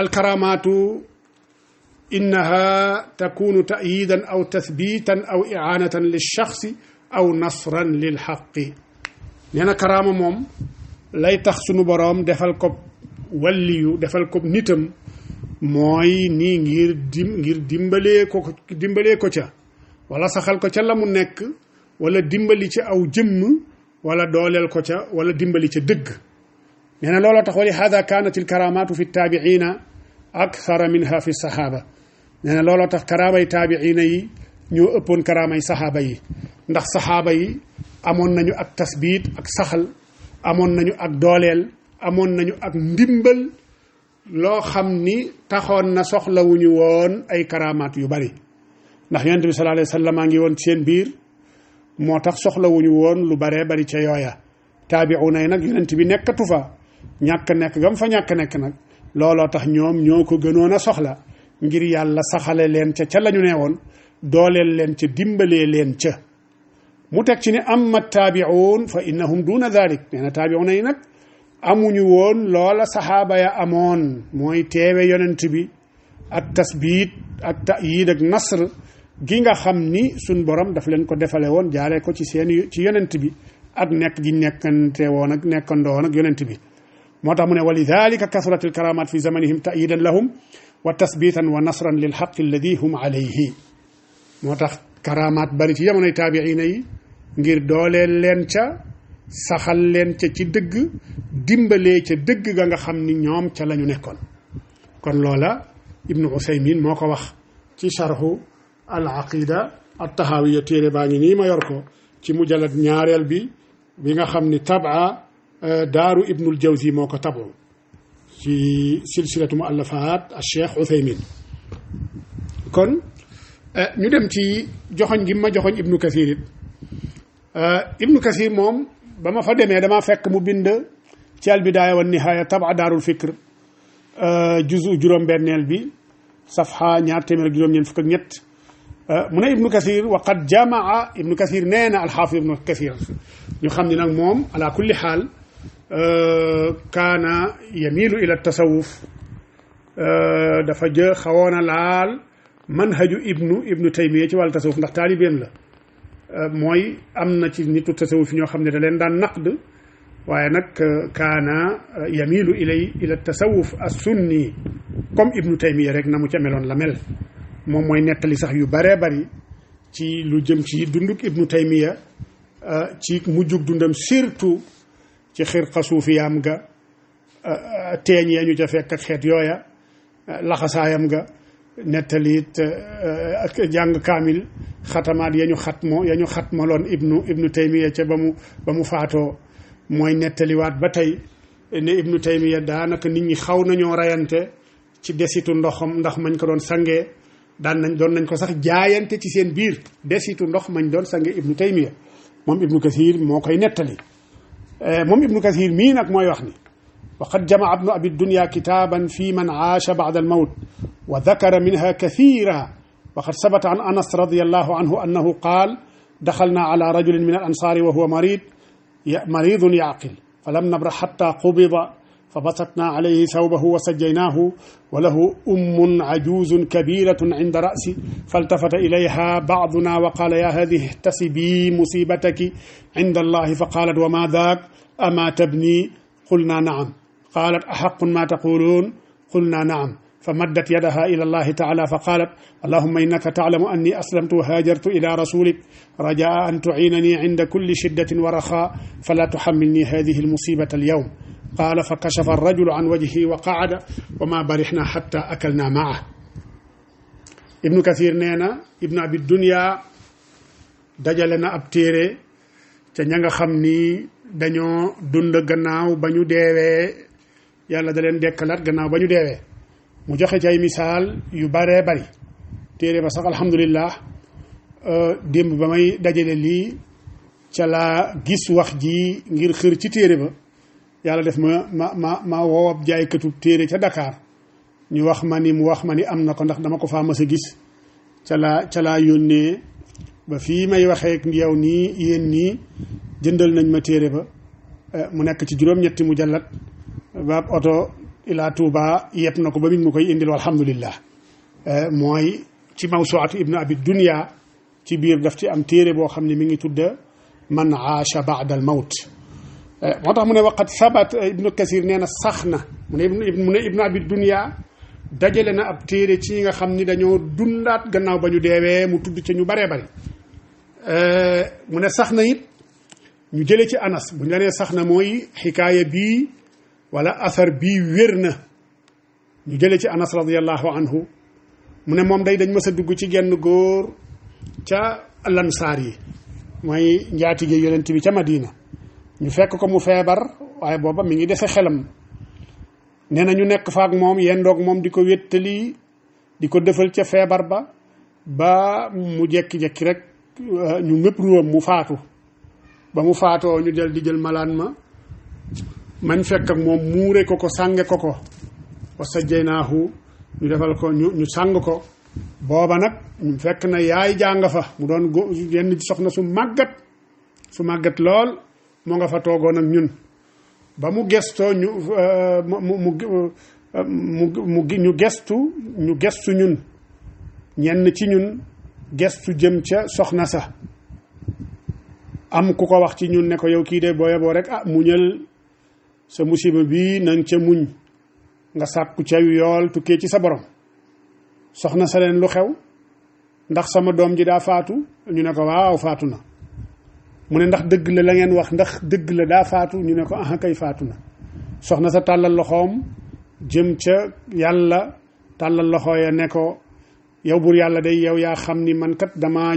alkaramaatu innaha takunu ta'yidan aw tathbitan aw i'anatan lilshaxsi aw nasran lilxaqi nee na karaama moom lay tax sunu boroom defal ko walliyu defal ko nitam mooy nii ngir dimbalee ko ca wala saxal ko ca la mu nekk wala dimbali ci aw jëmm wala dooleel ko ca wala dimbali ca dëgg nee na looloo tax wa li hada kanat alkaramatu fi taabiina akthara minha fi saxaaba nee na looloo tax karaamay taabiina yi ñoo ëppoon karaamay saxaaba yi ndax saxaaba yi amoon nañu ak tasbiit ak saxal amoon nañu ak dooleel amoon nañu ak ndimbal loo xam ni taxoon na soxlawuñu woon ay karamaat yu bari ndax yonent bi sallallahu alayhi wa sallam a ngi woon seen biir moo tax soxlawuñu woon lu baree bari ca yooya taabi'una yi nag yonent bi nekkatu fa ñàkk nekk gam fa ñàkk nekk nag looloo tax ñoom ñoo ko gënoon a soxla ngir yàlla saxale leen ca la ñu nee woon dooleel leen ca dimbalee leen ca mu teg ci ne amma taabi'un fa innahum duna dhalik nee na taabi'una yi nag amuñu woon loola saxaaba ya amoon mooy teewe yonent bi ak tasbiit ak ta'yid ak nasr gi nga xam ni suñ borom daf leen ko defale woon jaaree ko ci yonent bi ak nekk gi nekkante woon ak nekkandoo woon ak yonent bi moo tax mu ne wa lidhalika kasurat alkaramat fi zamanihim ta'yidan lahum wa tasbitan wa nasran lil haqqi alladi hum alayhi moo tax karamaat bari ci jamonoy taabiina yi ngir dooleel leen ca saxal leen ca ci dëgg dimbalee ca dëgg ga nga xam ni ñoom ca la ñu nekkoon kon loola ibnu usaymin moo ko wax ci sharhu al aqida at tahawiya téere baa ngi nii ma yor ko ci mujallad ñaareel bi nga xam ni tabaa daaru ibnul jawzi moo ko tabu ci silsilatu muallafat al cheikh usaymin kon ñu dem ci joxoñ gi ma joxoñ ibnu kathir it ibnu kathir moom ba ma fa demee damaa fekk mu bind ci al bidaaya wa nihaaya taba daarul fikr juzu juróom-benneel bi safha 2juróom-ñeent mu ne ibnu kathir wa qad jamaa ibnu kathir nee na alxaafid ibnu kathir ñu xam ne nag moom ala kulli xaal kaana yamilu ila tasawuf dafa xawoon a laal manhaju ibnu taymiya ci wàllu tasawuf ndax taalibeem la mooy am na ci nitu tasawuf ñoo xam ne da leen daan naqd waaye nag kaana yamilu ila tasawuf as-sunni comme ibnu taymiya rek na mu ca meloon la mel moom mooy nettali sax yu baree bari ci lu jëm ci dunduk ibnu taymiya ci mujjug dundam surtout ci xirqa suufiyaam ga teeñ ya ñu ca fekk ak xeet yooya laxasaayam ga nettalit ak jàng kaamil xatamaat ya ñu xatmaloon ibnu taymiya ca ba mu faatoo mooy nettaliwaat ba tey ne ibnu taymiya daanaka nit ñi xaw nañoo rayante ci desitu ndox mañ ko doon sangee doon nañ ko sax jaayante ci seen biir desitu ndox mañ doon sange ibnu taymiya moom ibnu kathir moo koy nettali moom ibnu kathir mii nag mooy wax ni waqad jamaa ibnu abi dunya kitaban fi man aasha ba'da al-mawt wa dhakara minha kathira waqad sabata an anas radiyallahu anhu annahu qaal daxalna ala rajulin min al-ansari wa huwa maridun yaqil falam nabrah hatta qubida فبسطنا عليه ثوبه وسجيناه وله عجوز كبيرة عند رأسه فالتفت إليها بعضنا وقال يا هذه احتسبي مصيبتك عند الله فقالت وما ذاك أما تبني قلنا نعم قالت أحق ما تقولون قلنا نعم فمدت يدها إلى الله تعالى فقالت اللهم إنك تعلم أني أسلمت وهاجرت إلى رسولك رجاء أن تعينني عند كل شدة ورخاء فلا تحملني هذه المصيبة اليوم qaala fa kashafa arrajulu an wajhihi wa qaada wa ma barixna xatta akalna maa. ibnu kathir nee na ibnu abi dunya dajale na ab téere ca ña nga xam ni dañoo dund gannaaw ba ñu deewee yàlla da leen dekkalaat gannaaw ba ñu deewee mu joxe ci ay misaal yu baree bari. téere ba sax alhamdulillah démb ba may dajale lii ca laa gis wax ji ngir xër ci téere ba yàlla def ma woowab jaaykatu téere ca Dakar ñu wax ma ni mu wax ma ni am na ko ndax dama ko faa mës a gis ca laa yónnee ba fii may waxee ak yow nii yéen nii jëndal nañ ma téere ba mu nekk ci juróom-ñetti mujallat ba oto ila Touba yëpp na ko ba miñ ma koy indil alhamdulillah. mooy ci mawsuatu ibnu abi dunya ci biir daf ci am téere boo xam ne mi ngi tudd man aasha baada al mawt. moo tax mu ne waqat sabat ibnu kasir nee na sax na mu ne ibnu abi dunya dajale na ab téere ci nga xam ni dañoo dundaat gannaaw ba ñu deewee mu tudd ca ñu baree bari. mu ne sax na it ñu jële ci anas bu ñu la nee sax na mooy xikaaya bii wala asar bii wér na ñu jële ci anas radiallahu anhu mu ne moom day dañ mës a dugg ci genn góor ca lansaar yi mooy njaatige yonent bi ca Madina ñu fekk ko mu feebar waaye booba mi ngi dese xelam. nee na ñu nekk faak moom yendoog moom di ko wéttali di ko defal ca feebar ba mu jekki-jekki rek ñu mépp ruwam mu faatu. ba mu faatoo ñu del di jël malaan mañ fekk ak moom muure ko sànge ko wa sajjaynaahu ñu defal ko ñu sàng ko. booba nag ñu fekk na yaay jàng fa mu doon yenn soxna su màggat lool moo nga fa toogoon ak ñun. ba mu gestoo ñu gestu ñun ñenn ci ñun gestu jëm ca soxna sa am ku ko wax ci ñun ne ko yow kii de booye boo rek muñal sa musiba bii nang ca muñ nga sàkku ca yool tukkee ci sa borom. soxna sa leen lu xew ndax sama doom ji daa faatu ñu ne ko waaw faatu na. mu ne ndax dëgg la ngeen wax ndax dëgg la daa faatu ñu ne ko aha kay faatu na. soxna sa tàllal loxoom jëm ca yàlla tàllal loxo ya ne ko yow buur yàlla day yow yaa xam ni man kat dama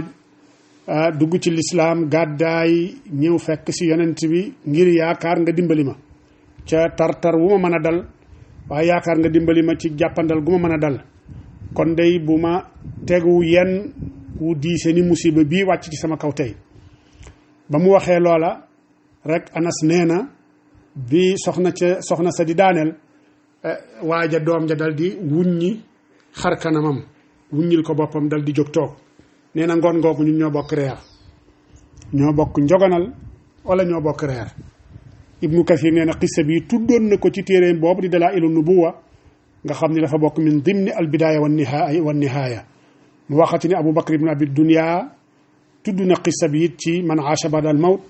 dugg ci lislaam gàddaay ñëw fekk si yonent bi ngir yaakaar nga dimbali ma ca tartar wu ma mën a dal waaye yaakaar nga dimbali ma ci jàppandal gu ma mën a dal. kon day bu ma tegu yenn wu diise ni musiba bii wàcc ci sama kaw tey. ba mu waxee loola rek anas nee na bi soxna sa di daaneel waaja doom ja dal di wuññi xar kanamam wuññil ko boppam dal di jóg toog. nee na ngoon ngoogu ñun ñoo bokk reer ñoo bokk njoganal wala ñoo bokk reer. ibnu kathir nee na xissa bi tuddoon na ko ci téeréem boobu di dalaa'ilu nubuwa nga xam ni dafa bokk min dimni al bidaaya wan nihaaya mu waxati ni abu bakr ibnu abi dunya tudd na xissa bi it ci man aasha ba'da al mawt.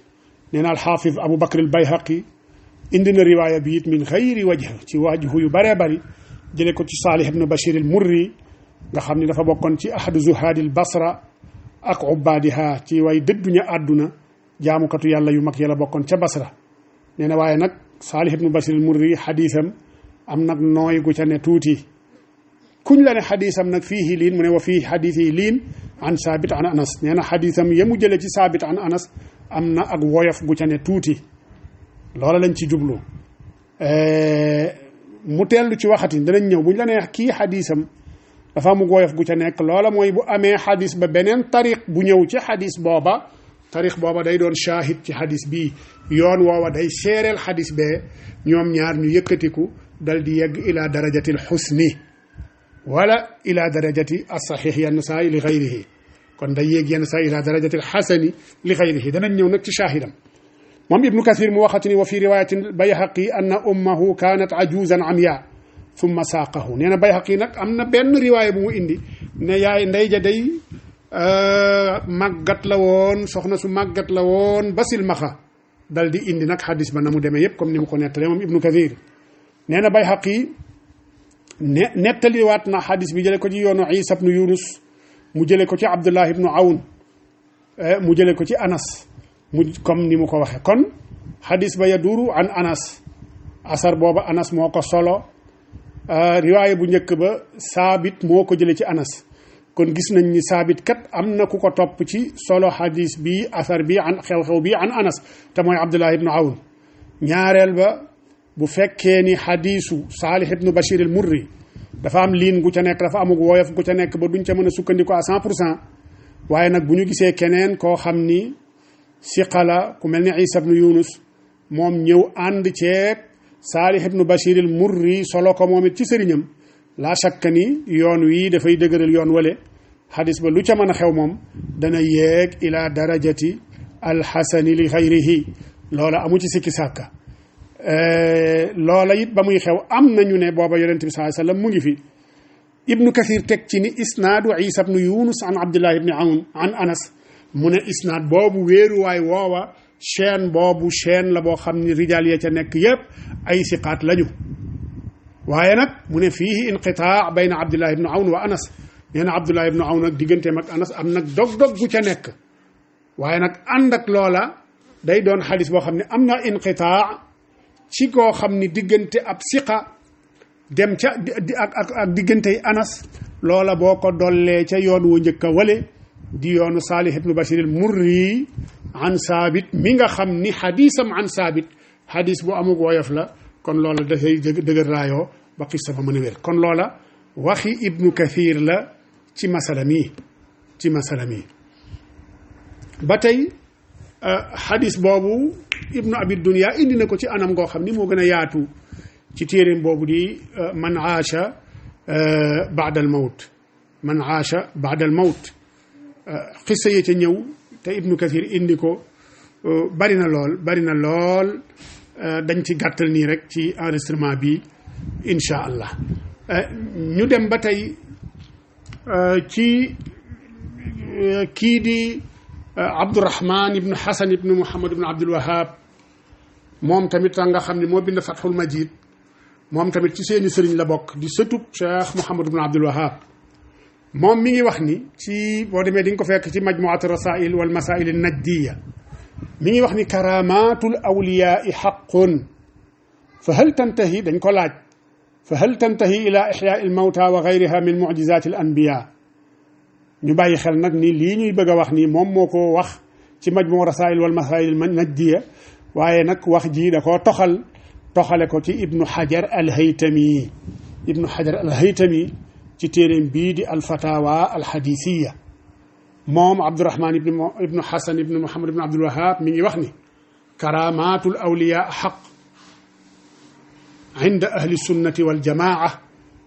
nee na alxaafid abu bakr al bayhaqi indi na riwaaya bi it min xayri wajh ci wajhu yu baree bari jële ko ci saalih ibnu bashir al murri nga xam ni dafa bokkoon ci ahadu zuhaadil basra ak ubbaadiha ci way dëdduña àdduna jaamukatu yàlla yu mag yàlla bokkoon ca basra. nee na waaye nag saalih ibnu bashir al murri xadiisam am nag nooy gu ca ne tuuti. kuñ la ne xadiisam nag fiihi liin mu ne wa fii xadiisi liin an saabit an anas. nee na xadiisam yemu jële ci saabit an anas am na ak woyof gu ca ne tuuti loola lañ ci jublu. mu teellu ci waxati danañ ñëw buñ la nee kii xadiisam dafa am woyof gu ca nekk loola mooy bu amee xadis ba beneen tariq bu ñëw ci xadis booba tariq booba day doon shaahid ci xadis bii yoon woowa day seereel xadis bee ñoom ñaar ñu yëkkatiku dal di yegg ila darajati alxusni wala ila darajati alsaxix yenn saa li xayrihi kon day yéeg yenn saa ila darajati alxasani li xayrihi danañ ñëw nag ci shaahidam. moom ibnu kathir mu waxati ni wa fi riwayatin bayhaqi anna ummahu kanat ajuzan amya summa saaqahu. nee na bayhaqi nag am na benn riwaaya bu mu indi ne yaay ndey ja day màggat la woon soxna su màggat la woon basil maxa dal di indi nag xadis ba na mu demee yépp comme ni mu ko nettalee moom ibnu kathir. nee na bayhaqi nettaliwaat na xadis bi jële ko ci yoonu isa ibnu yunus mu jële ko ci abdullah ibnu awn mu jële ko ci anas mu comme ni mu ko waxee kon xadis ba yaduru an anas asar booba Anas moo ko solo riwaaya bu njëkk ba saabit moo ko jële ci Anas kon gis nañ ni saabit kat am na ku ko topp ci solo xadis bi asar bi an xew-xew bi an Anas te mooy Abdullah ibnu Awn ñaareel ba bu fekkee ni xadisu Saalih ibnu Bashir al Murri dafa am liin gu ca nekk dafa amug woyof gu ca nekk ba duñ ca mën a sukkandiku à 100% waaye nag bu ñu gisee keneen koo xam ni siqala ku mel ni Isa ibnu Yunus moom ñëw ànd ceeg Saalih ibnu Bashir al Murri solo ko moom it ci sëriñam laa shakka ni yoon wii dafay dëgëral yoon wale xadis ba lu ca mën a xew moom dana yéeg ila darajati alxasani li xayrihi loola amu ci sikki sàkka loola it ba muy xew am nañu ne booba yonente bi sallallahu alayhi wasallam mu ngi fi ibnu kathir teg ci ni isnaadu isa ibnu yunus an abdullah ibni awn an anas mu ne isnaad boobu wéeruwaay woowa chaîne la boo xam ni rijaal ya ca nekk yépp ay siqaat lañu waaye nag mu ne fiihi inqitaa bayna abdullah ibnu awn wa anas nee na abdullah ibnu awn nag digganteem ak anas am nag dog-dog gu ca nekk waaye nag ànd ak loola day doon xadis boo xam ne am na inqitaa ci koo xam ni diggante ab siqa dem ca ak diggantey anas loola boo ko dollee ca yoon wu njëkk a wale di yoonu Saalih ibnu Bashir al Murri an saabit mi nga xam ni xadisam an saabit xadis bu amug woyof la kon loola dafay dëgër raayoo ba qissa ba mën a wér kon loola waxi ibnu kathir la ci masala mi ba tey xadis boobu ibnu abi dunya indi na ko ci anam goo xam ni moo gën a yaatu ci téeréem boobu di man aasha baada al mawt xissa yi ca ñëw te ibnu kathir indi ko bari na lool dañ ci gàttal nii rek ci enregistrement bi incha allah ñu dem ba tey ci kii di Abdurahman ibnu Hasan ibnu Muhammad ibnu Abdul Wahab moom tamit nga xam ne moo bind Fathul Majid moom tamit ci seeni sëriñ la bokk di sëtub Cheikh Muhammad ibnu Abdul Wahab moom mi ngi wax ni ci boo demee di nga ko fekk ci majmuat rasail wal masail an najdiya mi ngi wax ni karamatul awliyaai xaqun fa hal tantahi dañ ko laaj fa hal tantahi ila ixyaa al mawta wa gayriha min mujizat al anbiya ñu bàyyi xel nag ni lii ñuy bëgg a wax nii moom moo ko wax ci majmu rasail wal masail najdiya waaye nag wax ji da koo toxale ko ci ibnu xajar al haytami ci téeréem bii di al fatawa al hadisiya moom Abdurahman ibnu Hasan ibnu Muhammad ibnu Abdul Wahab mi ngi wax ni karamatul awliya xaq inda ahli sunnati wal jamaa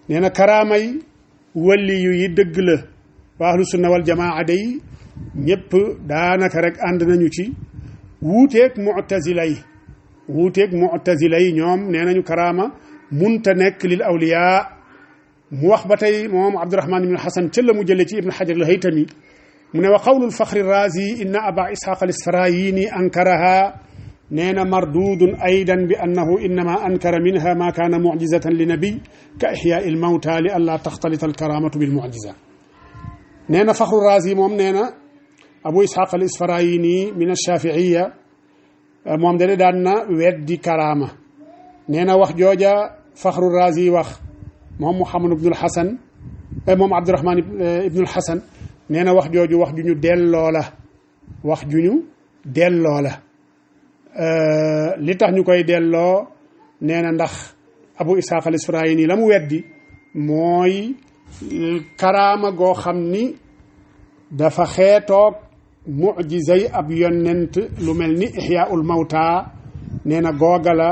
nee na karaamay waliyu yi dëgg la waa ahlu sunna wal jamaa day ñëpp daanaka rek ànd nañu ci wuuteeg mu'tazila yi ñoom nee nañu karaama munta nekk lil awliya mu wax ba tey moom Abdurahman ibnu Hasan ca la mu jële ci ibnu Hajar al Haytami mu ne wa qawlu lfaxri razi inna aba ishaq al isfarayini ankaraha nee na mardudun aydan bi annahu innama ankara minha ma kaana mucjizatan li nabiy ka ixyaai lmawta li an laa taxtalita alkaramatu bilmucjiza nee na faxru razi moom nee na abu ishaq al isfarayini min alshafiiya moom dane daan na weddi karaama nee na wax jooja faxru razi wax moom Muhammad ibnul Hasan moom Abdurahman ibnul Hasan nee na wax jooju wax ju ñu delloo la li tax ñu koy delloo nee na ndax Abu Ishaq al-Isfirayini la mu weddi mooy karaama goo xam ni dafa xeetoog mucjizay ab yonent lu mel ni Ihyaa'ul Mawta nee na googa la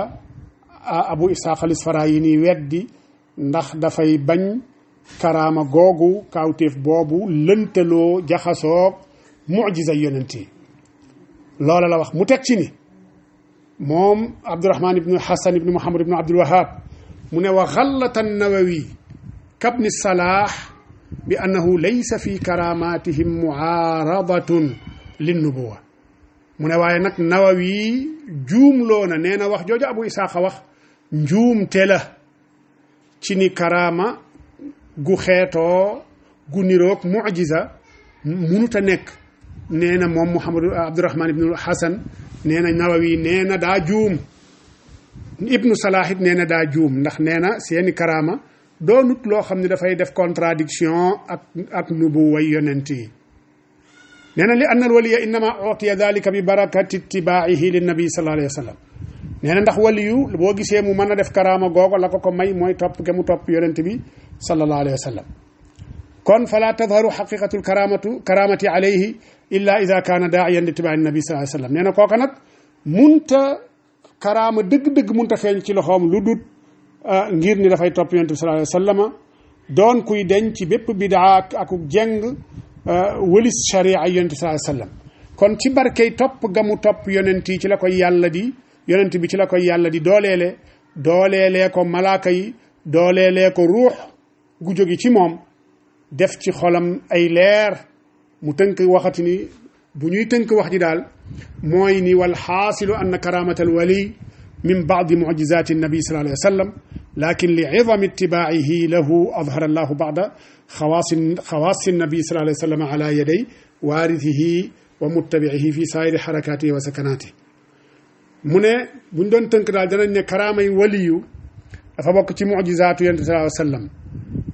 Abu Ishaq al-Isfirayini weddi ndax dafay bañ karaama googu kaawteef boobu lëntaloo jaxasoog mucjizay yonent yi loola la wax mu teg ci ni moom Abdurahman ibnu Hasan ibnu Muhammad ibnu Abdul Wahab mu ne wa xallata an-Nawawi kabni Salah bi annahu laysa fi karamatihim muaaradatun linnubuwa mu ne waaye nag Nawawi juumloo na nee na wax jooju Abu Isaaqa wax njuumte la ci ni karaama gu xeetoo gu niroog mucjiza munuta nekk nee na moom Muhammad Abdurahman ibnu Hasan nee na Nawawi nee na daa juum ibnu Salah it nee na daa juum ndax nee na seeni karaama doonut loo xam ne dafay def contradiction ak nubuway yonent yi nee na li anna al waliya innama utiya dalika bi barakati ittibaihi li nabi sallallahu alayhi wa sallam nee na ndax waliyu boo gisee mu mën a def karaama googu la ko may mooy topp ke mu topp yonent bi sallallahu alayhi wa sallam kon fala tadharu xaqiqatu karamati alayhi illa ida kaana daaiyan li ittibai nabi sallallahu alayhi wa sallam nee na kooka nag munta karaama dëgg-dëgg munta feeñ ci loxoom lu dut ngir ni dafay topp yonent bi sallallahu alayhi wa sallam doon kuy deñ ci bépp bidaa ak jeng wëlis sharia yonent bi sallallahu alayhi wa sallam kon ci barkey topp ga mu topp yonent yi ci la koy yàlla di yonent bi ci la koy yàlla di dooleelee ko malaaka yi dooleelee ko ruux gu jógi ci moom def ci xolam ay leer mu tënk waxati ni bu ñuy tënk wax ji daal mooy ni wal xaasilu anna karamata alwali min baadi mucjizati nabi sallallahu alayhi wa sallam lakin li idami ittibaacihi lahu adhara allahu bada xawaasi nabi sallallahu alayhi wa sallam ala yaday waarithihi wa muttabicihi fi saayiri xarakatihi wa sakanaatihi mu ne buñ doon tënk daal danañ ne karaamay waliyu dafa bokk ci mucjizaatu yonent bi sallallahu alayhi wa sallam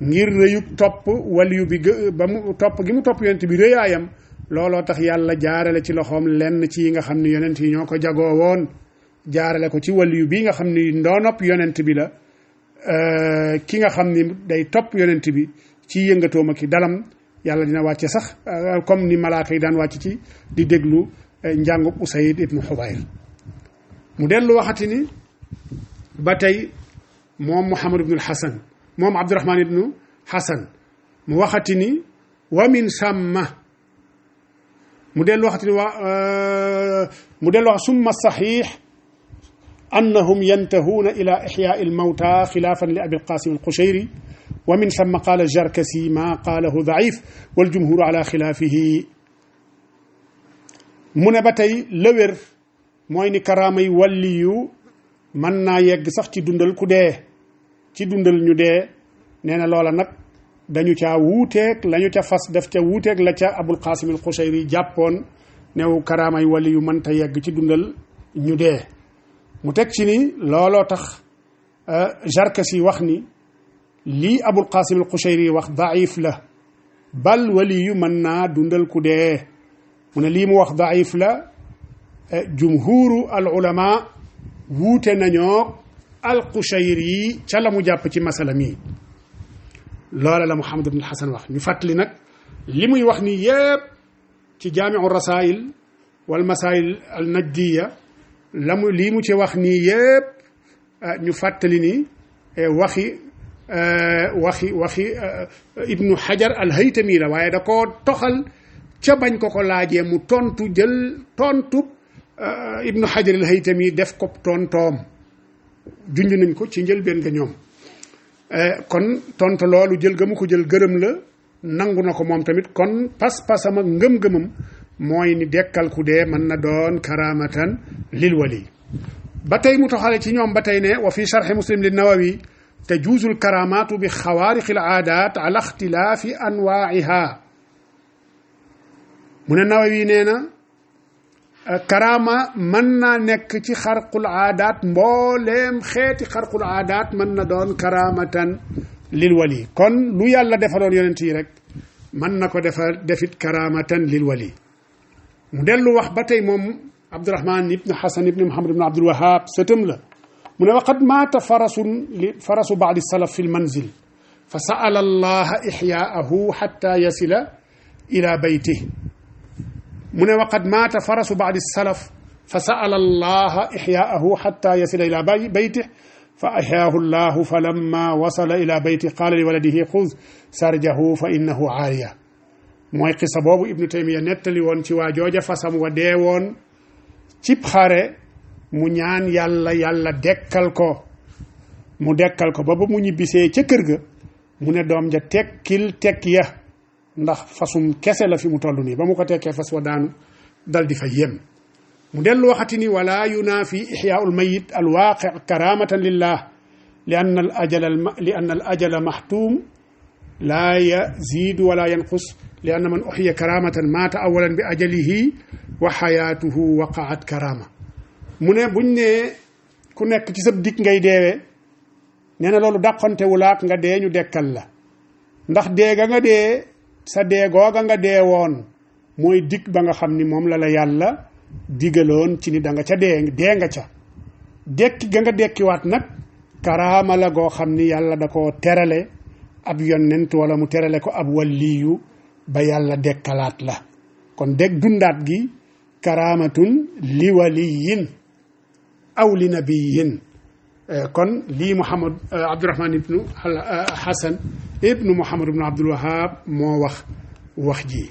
ngir rëyug topp waliyu bi ba mu topp gi mu topp yonent bi rëyaayam looloo tax yàlla jaarale ci loxoom lenn ci yi nga xam ne yonent yi ñoo ko jagoo woon jaarale ko ci waliyu bi nga xam ni ndoonop yonent bi la ki nga xam ni day topp yonent bi ci yëngatoom ak dalam yàlla dina wàcce sax comme ni malaaka yi daan wàcc ci di déglu njàngub Usayd ibnu Xubayr mu dellu waxati ni ba tey moom Muhammad ibnul Hasan moom Abdurahman ibnu Hasan mu waxati ni wa min samma mu dellu waxati ni mu dellu wax summa saxiix annahum yantahuuna ila ixyaai almawta xilaafan li abil qasim alqushayri wa min samma qaala jarkasi ma qaalahu daif waljumhuru ala xilaafihi mu ne ba tey lëwér mooy ni karaamay wàlliyu mën naa yegg sax ci dundal ku dee ci dundal ñu dee nee na loola nag dañu caa wuuteeg la ñu ca fas def ca wuuteeg la ca abul qasim al qushayri jàppoon new karaamay wàlliyu mënta yegg ci dundal ñu dee mu teg ci ni looloo tax Jarkasi wax ni lii abul qasim al qushayri wax daif la bal waliyu mën naa dundal ku dee mu ne lii mu wax daif la jumhuru al ulama wuute nañoo al qushayri ca la mu jàpp ci masala mi loola la Muhammad ibn Hasan wax ñu fàttali nag li muy wax ni yépp ci jaamiu rasail wal masail al najdiya la mu lii mu ci wax nii yépp ñu fàttali ni waxi ibnu Hajar al haytami la waaye da koo toxal ca bañ ko laajee mu tontu jël tontu ibnu Hajar al haytami def ko tontoom junj nañ ko ci njëlbeen nga ñoom kon tontu loolu jël ga mu ko jël gërëm la nangu na ko moom tamit kon pas-pasam ak ngëm-ngëmam mooy ni dekkal ku dee mën na doon karamatan lil wali ba tey mu toxale ci ñoom ba tey ne wa fi sharhi muslim li nawawi tajuuzu l karamatu bi xawaariqi l aadaat ala ixtilaafi anwaaiha mu ne nawawi nee na karaama mën naa nekk ci xarqul aadaat mbooleem xeeti xarqul aadaat mën na doon karamatan lil wali kon lu yàlla defaloon yonent yi rek mën na ko defit karamatan lil wali mu dellu wax ba tey moom Abdurahman ibn Hasan ibn Muhammad ibn Abdul Wahab sëtam la mu ne waqad maata farasu baadi salaf fi lmanzil fa saala allaha ixyaahu xatta yasila ila baytih mu ne waqad maata farasu baadi salaf fa saala allaha ixyaahu xatta yasila ila baytih fa axyaahu llahu fa lamma wasala ila baytih qaala li waladihi xuz sarjahu fa innahu aariya mooy xisa boobu ibnu taymiya nettali woon ci waa jooja fasam wa dee woon cib xare mu ñaan yàlla dekkal ko mu dekkal ko ba mu ñibbisee ca kër ga mu ne doom ja tekkil tekk ya ndax fasum kese la fi mu toll nii ba mu ko tekkee fas wa daanu dal di fa yem mu dellu waxati ni wala yunaafi ixyaau lmayit alwaaqi karamatan lillah li anna al ajala maxtuum laa yaziidu wala yanqus li anna man uxiya karamatan maata awalan bi ajalihi wa xayaatuhu waqaat karama mu ne buñ ne ku nekk ci sab dikk ngay deewee nee na loolu dàqantewulaak nga dee ñu dekkal la ndax dee ga nga dee sa dee googa nga dee woon mooy dikk ba nga xam ni moom la yàlla digaloon ci ni da nga ca dee nga ca dekki ga nga dekkiwaat nag karaama la goo xam ni yàlla da ko terale ab yonent wala mu terale ko ab waliyu ba yàlla dekkalaat la kon dundaat gi karaamatun li waliyin aw li nabiyin kon lii Muhammad Abdurahman ibnu Hasan ibnu Muhammad ibnu Abdul Wahab moo wax ji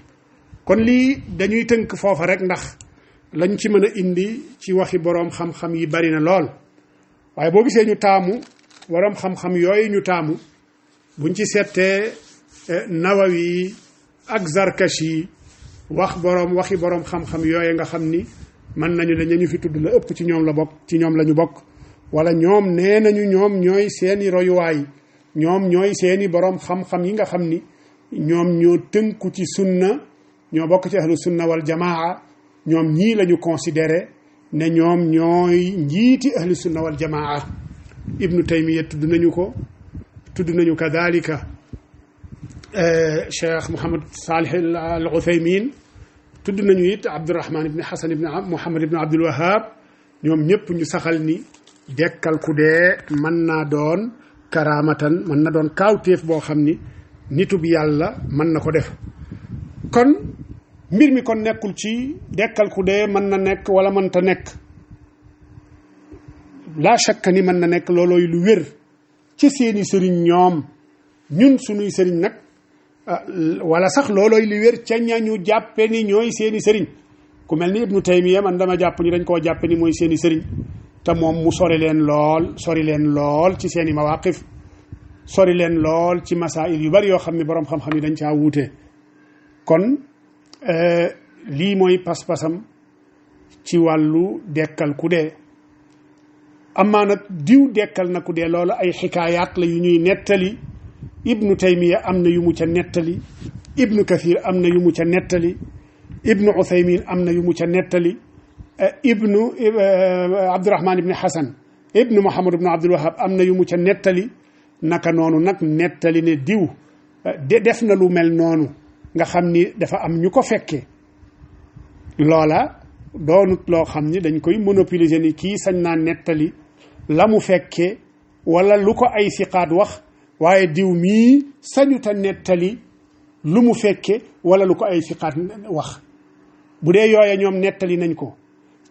kon lii dañuy tënk foofa rek ndax lañ ci mën a indi ci waxi boroom xam-xam yi bari na lool waaye boo gisee ñu taamu boroom xam-xam yooyu ñu taamu buñ ci settee Nawawi ak Zarkashi waxi boroom xam-xam yooyu nga xam ni mën nañu ne ñu fi tudd la ëpp ci ñoom la ñu bokk wala ñoom nee nañu ñoom ñooy seeni royuwaay ñoom ñooy seeni boroom xam-xam yi nga xam ni ñoom ñoo tënku ci sunna ñoo bokk ci ahlu sunna wal jamaa ñoom ñii la ñu considéré ne ñoom ñooy njiiti ahlu sunna wal jamaa ibnu taymiya tudd nañu kadalika cheikh Muhammad Salih al Uthaymin tudd nañu it Abdurahman ibni Hasan ibni Muhammad ibni Abdul Wahab ñoom ñëpp ñu saxal ni dekkal ku dee mën naa doon karaamatan mën na doon kaawteef boo xam ni nitub yàlla mën na ko def kon mbir mi kon nekkul ci dekkal ku dee mën na nekk wala mënta nekk laa shakka ni mën na nekk loolooy lu wér ci seeni sëriñ ñoom ñun sunuy sëriñ nag wala sax loolooy lu wér ca ñañu jàppe ni ñooy seeni sëriñ ku mel ni ibnu taymiya man dama jàpp ni dañ koo jàppe ni mooy seeni sëriñ te moom mu sori leen lool ci seeni mawaqif sori leen lool ci masail yu bari yoo xam ne boroom xam-xam yi dañ caa wuute kon lii mooy pas-pasam ci wàllu dekkal ku dee amaa nag diw dekkal na ku dee loolu ay xikaayaat la yu ñuy nettali ibnu taymiya am na yu mu ca nettali ibnu kathir am na yu mu ca nettali ibnu uthaymin am na yu mu ca nettali ibnu abdurahman ibni hasan ibnu muhammad ibnu abdul wahab am na yu mu ca nettali naka noonu nag nettali ne diw def na lu mel noonu nga xam ni dafa am ñu ko fekke loola doonut loo xam ni dañ koy monopoliser ni kii sañ naa nettali la mu fekke wala lu ko ay siqaat wax waaye diw mii sañuta nettali lu mu fekke wala lu ko ay siqaat wax bu dee yooya ñoom nettali nañ ko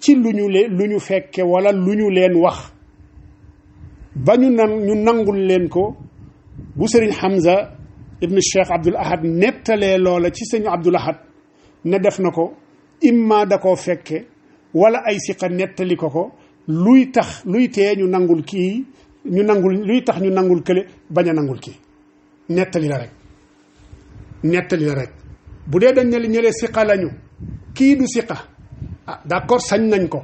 ci lu ñu fekke wala lu ñu leen wax ba ñu nangul leen ko bu sëriñ Hamza ibnu Cheikh Abdul Ahad nettalee loola ci sëñ Abdul Ahad ne def na ko imma da koo fekke wala ay siqa nettali ko luy tee ñu nangul kii luy tax ñu nangul kële bañ a nangul kii nettali la rek bu dee dañ ne li ñëlee siqa lañu kii du siqa d'accord sañ nañ ko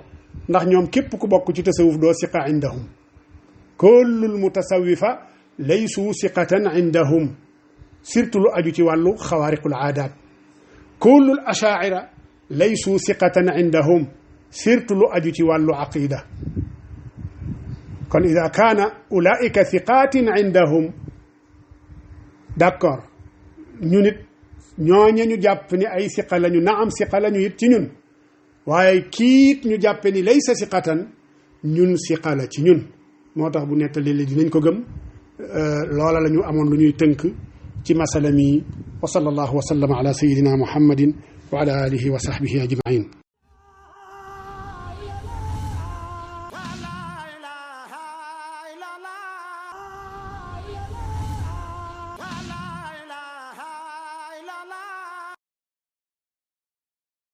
ndax ñoom képp ku bokk ci tasawuf doo siqa indahum kullul mutasawifa laysu siqatan indahum surtout lu aju ci wàllu xawaariqul aadaat kullul ashaira laysu siqatan indahum surtout lu aju ci wàllu aqida kon ida kaana ulaika siqatin indahum d'accord ñu nit ñooñe ñu jàpp ni ay siqa lañu naam siqa lañu it ci ñun waaye kiit ñu jàppe ni laysa siqatan ñun siqa la ci ñun moo tax bu nettali li dinañ ko gëm loola la ñu amoon lu ñuy tënk ci masala mi wa sallallahu wa sallama ala sayyidina muhammadin wa ala alihi wa sahbihi ajmain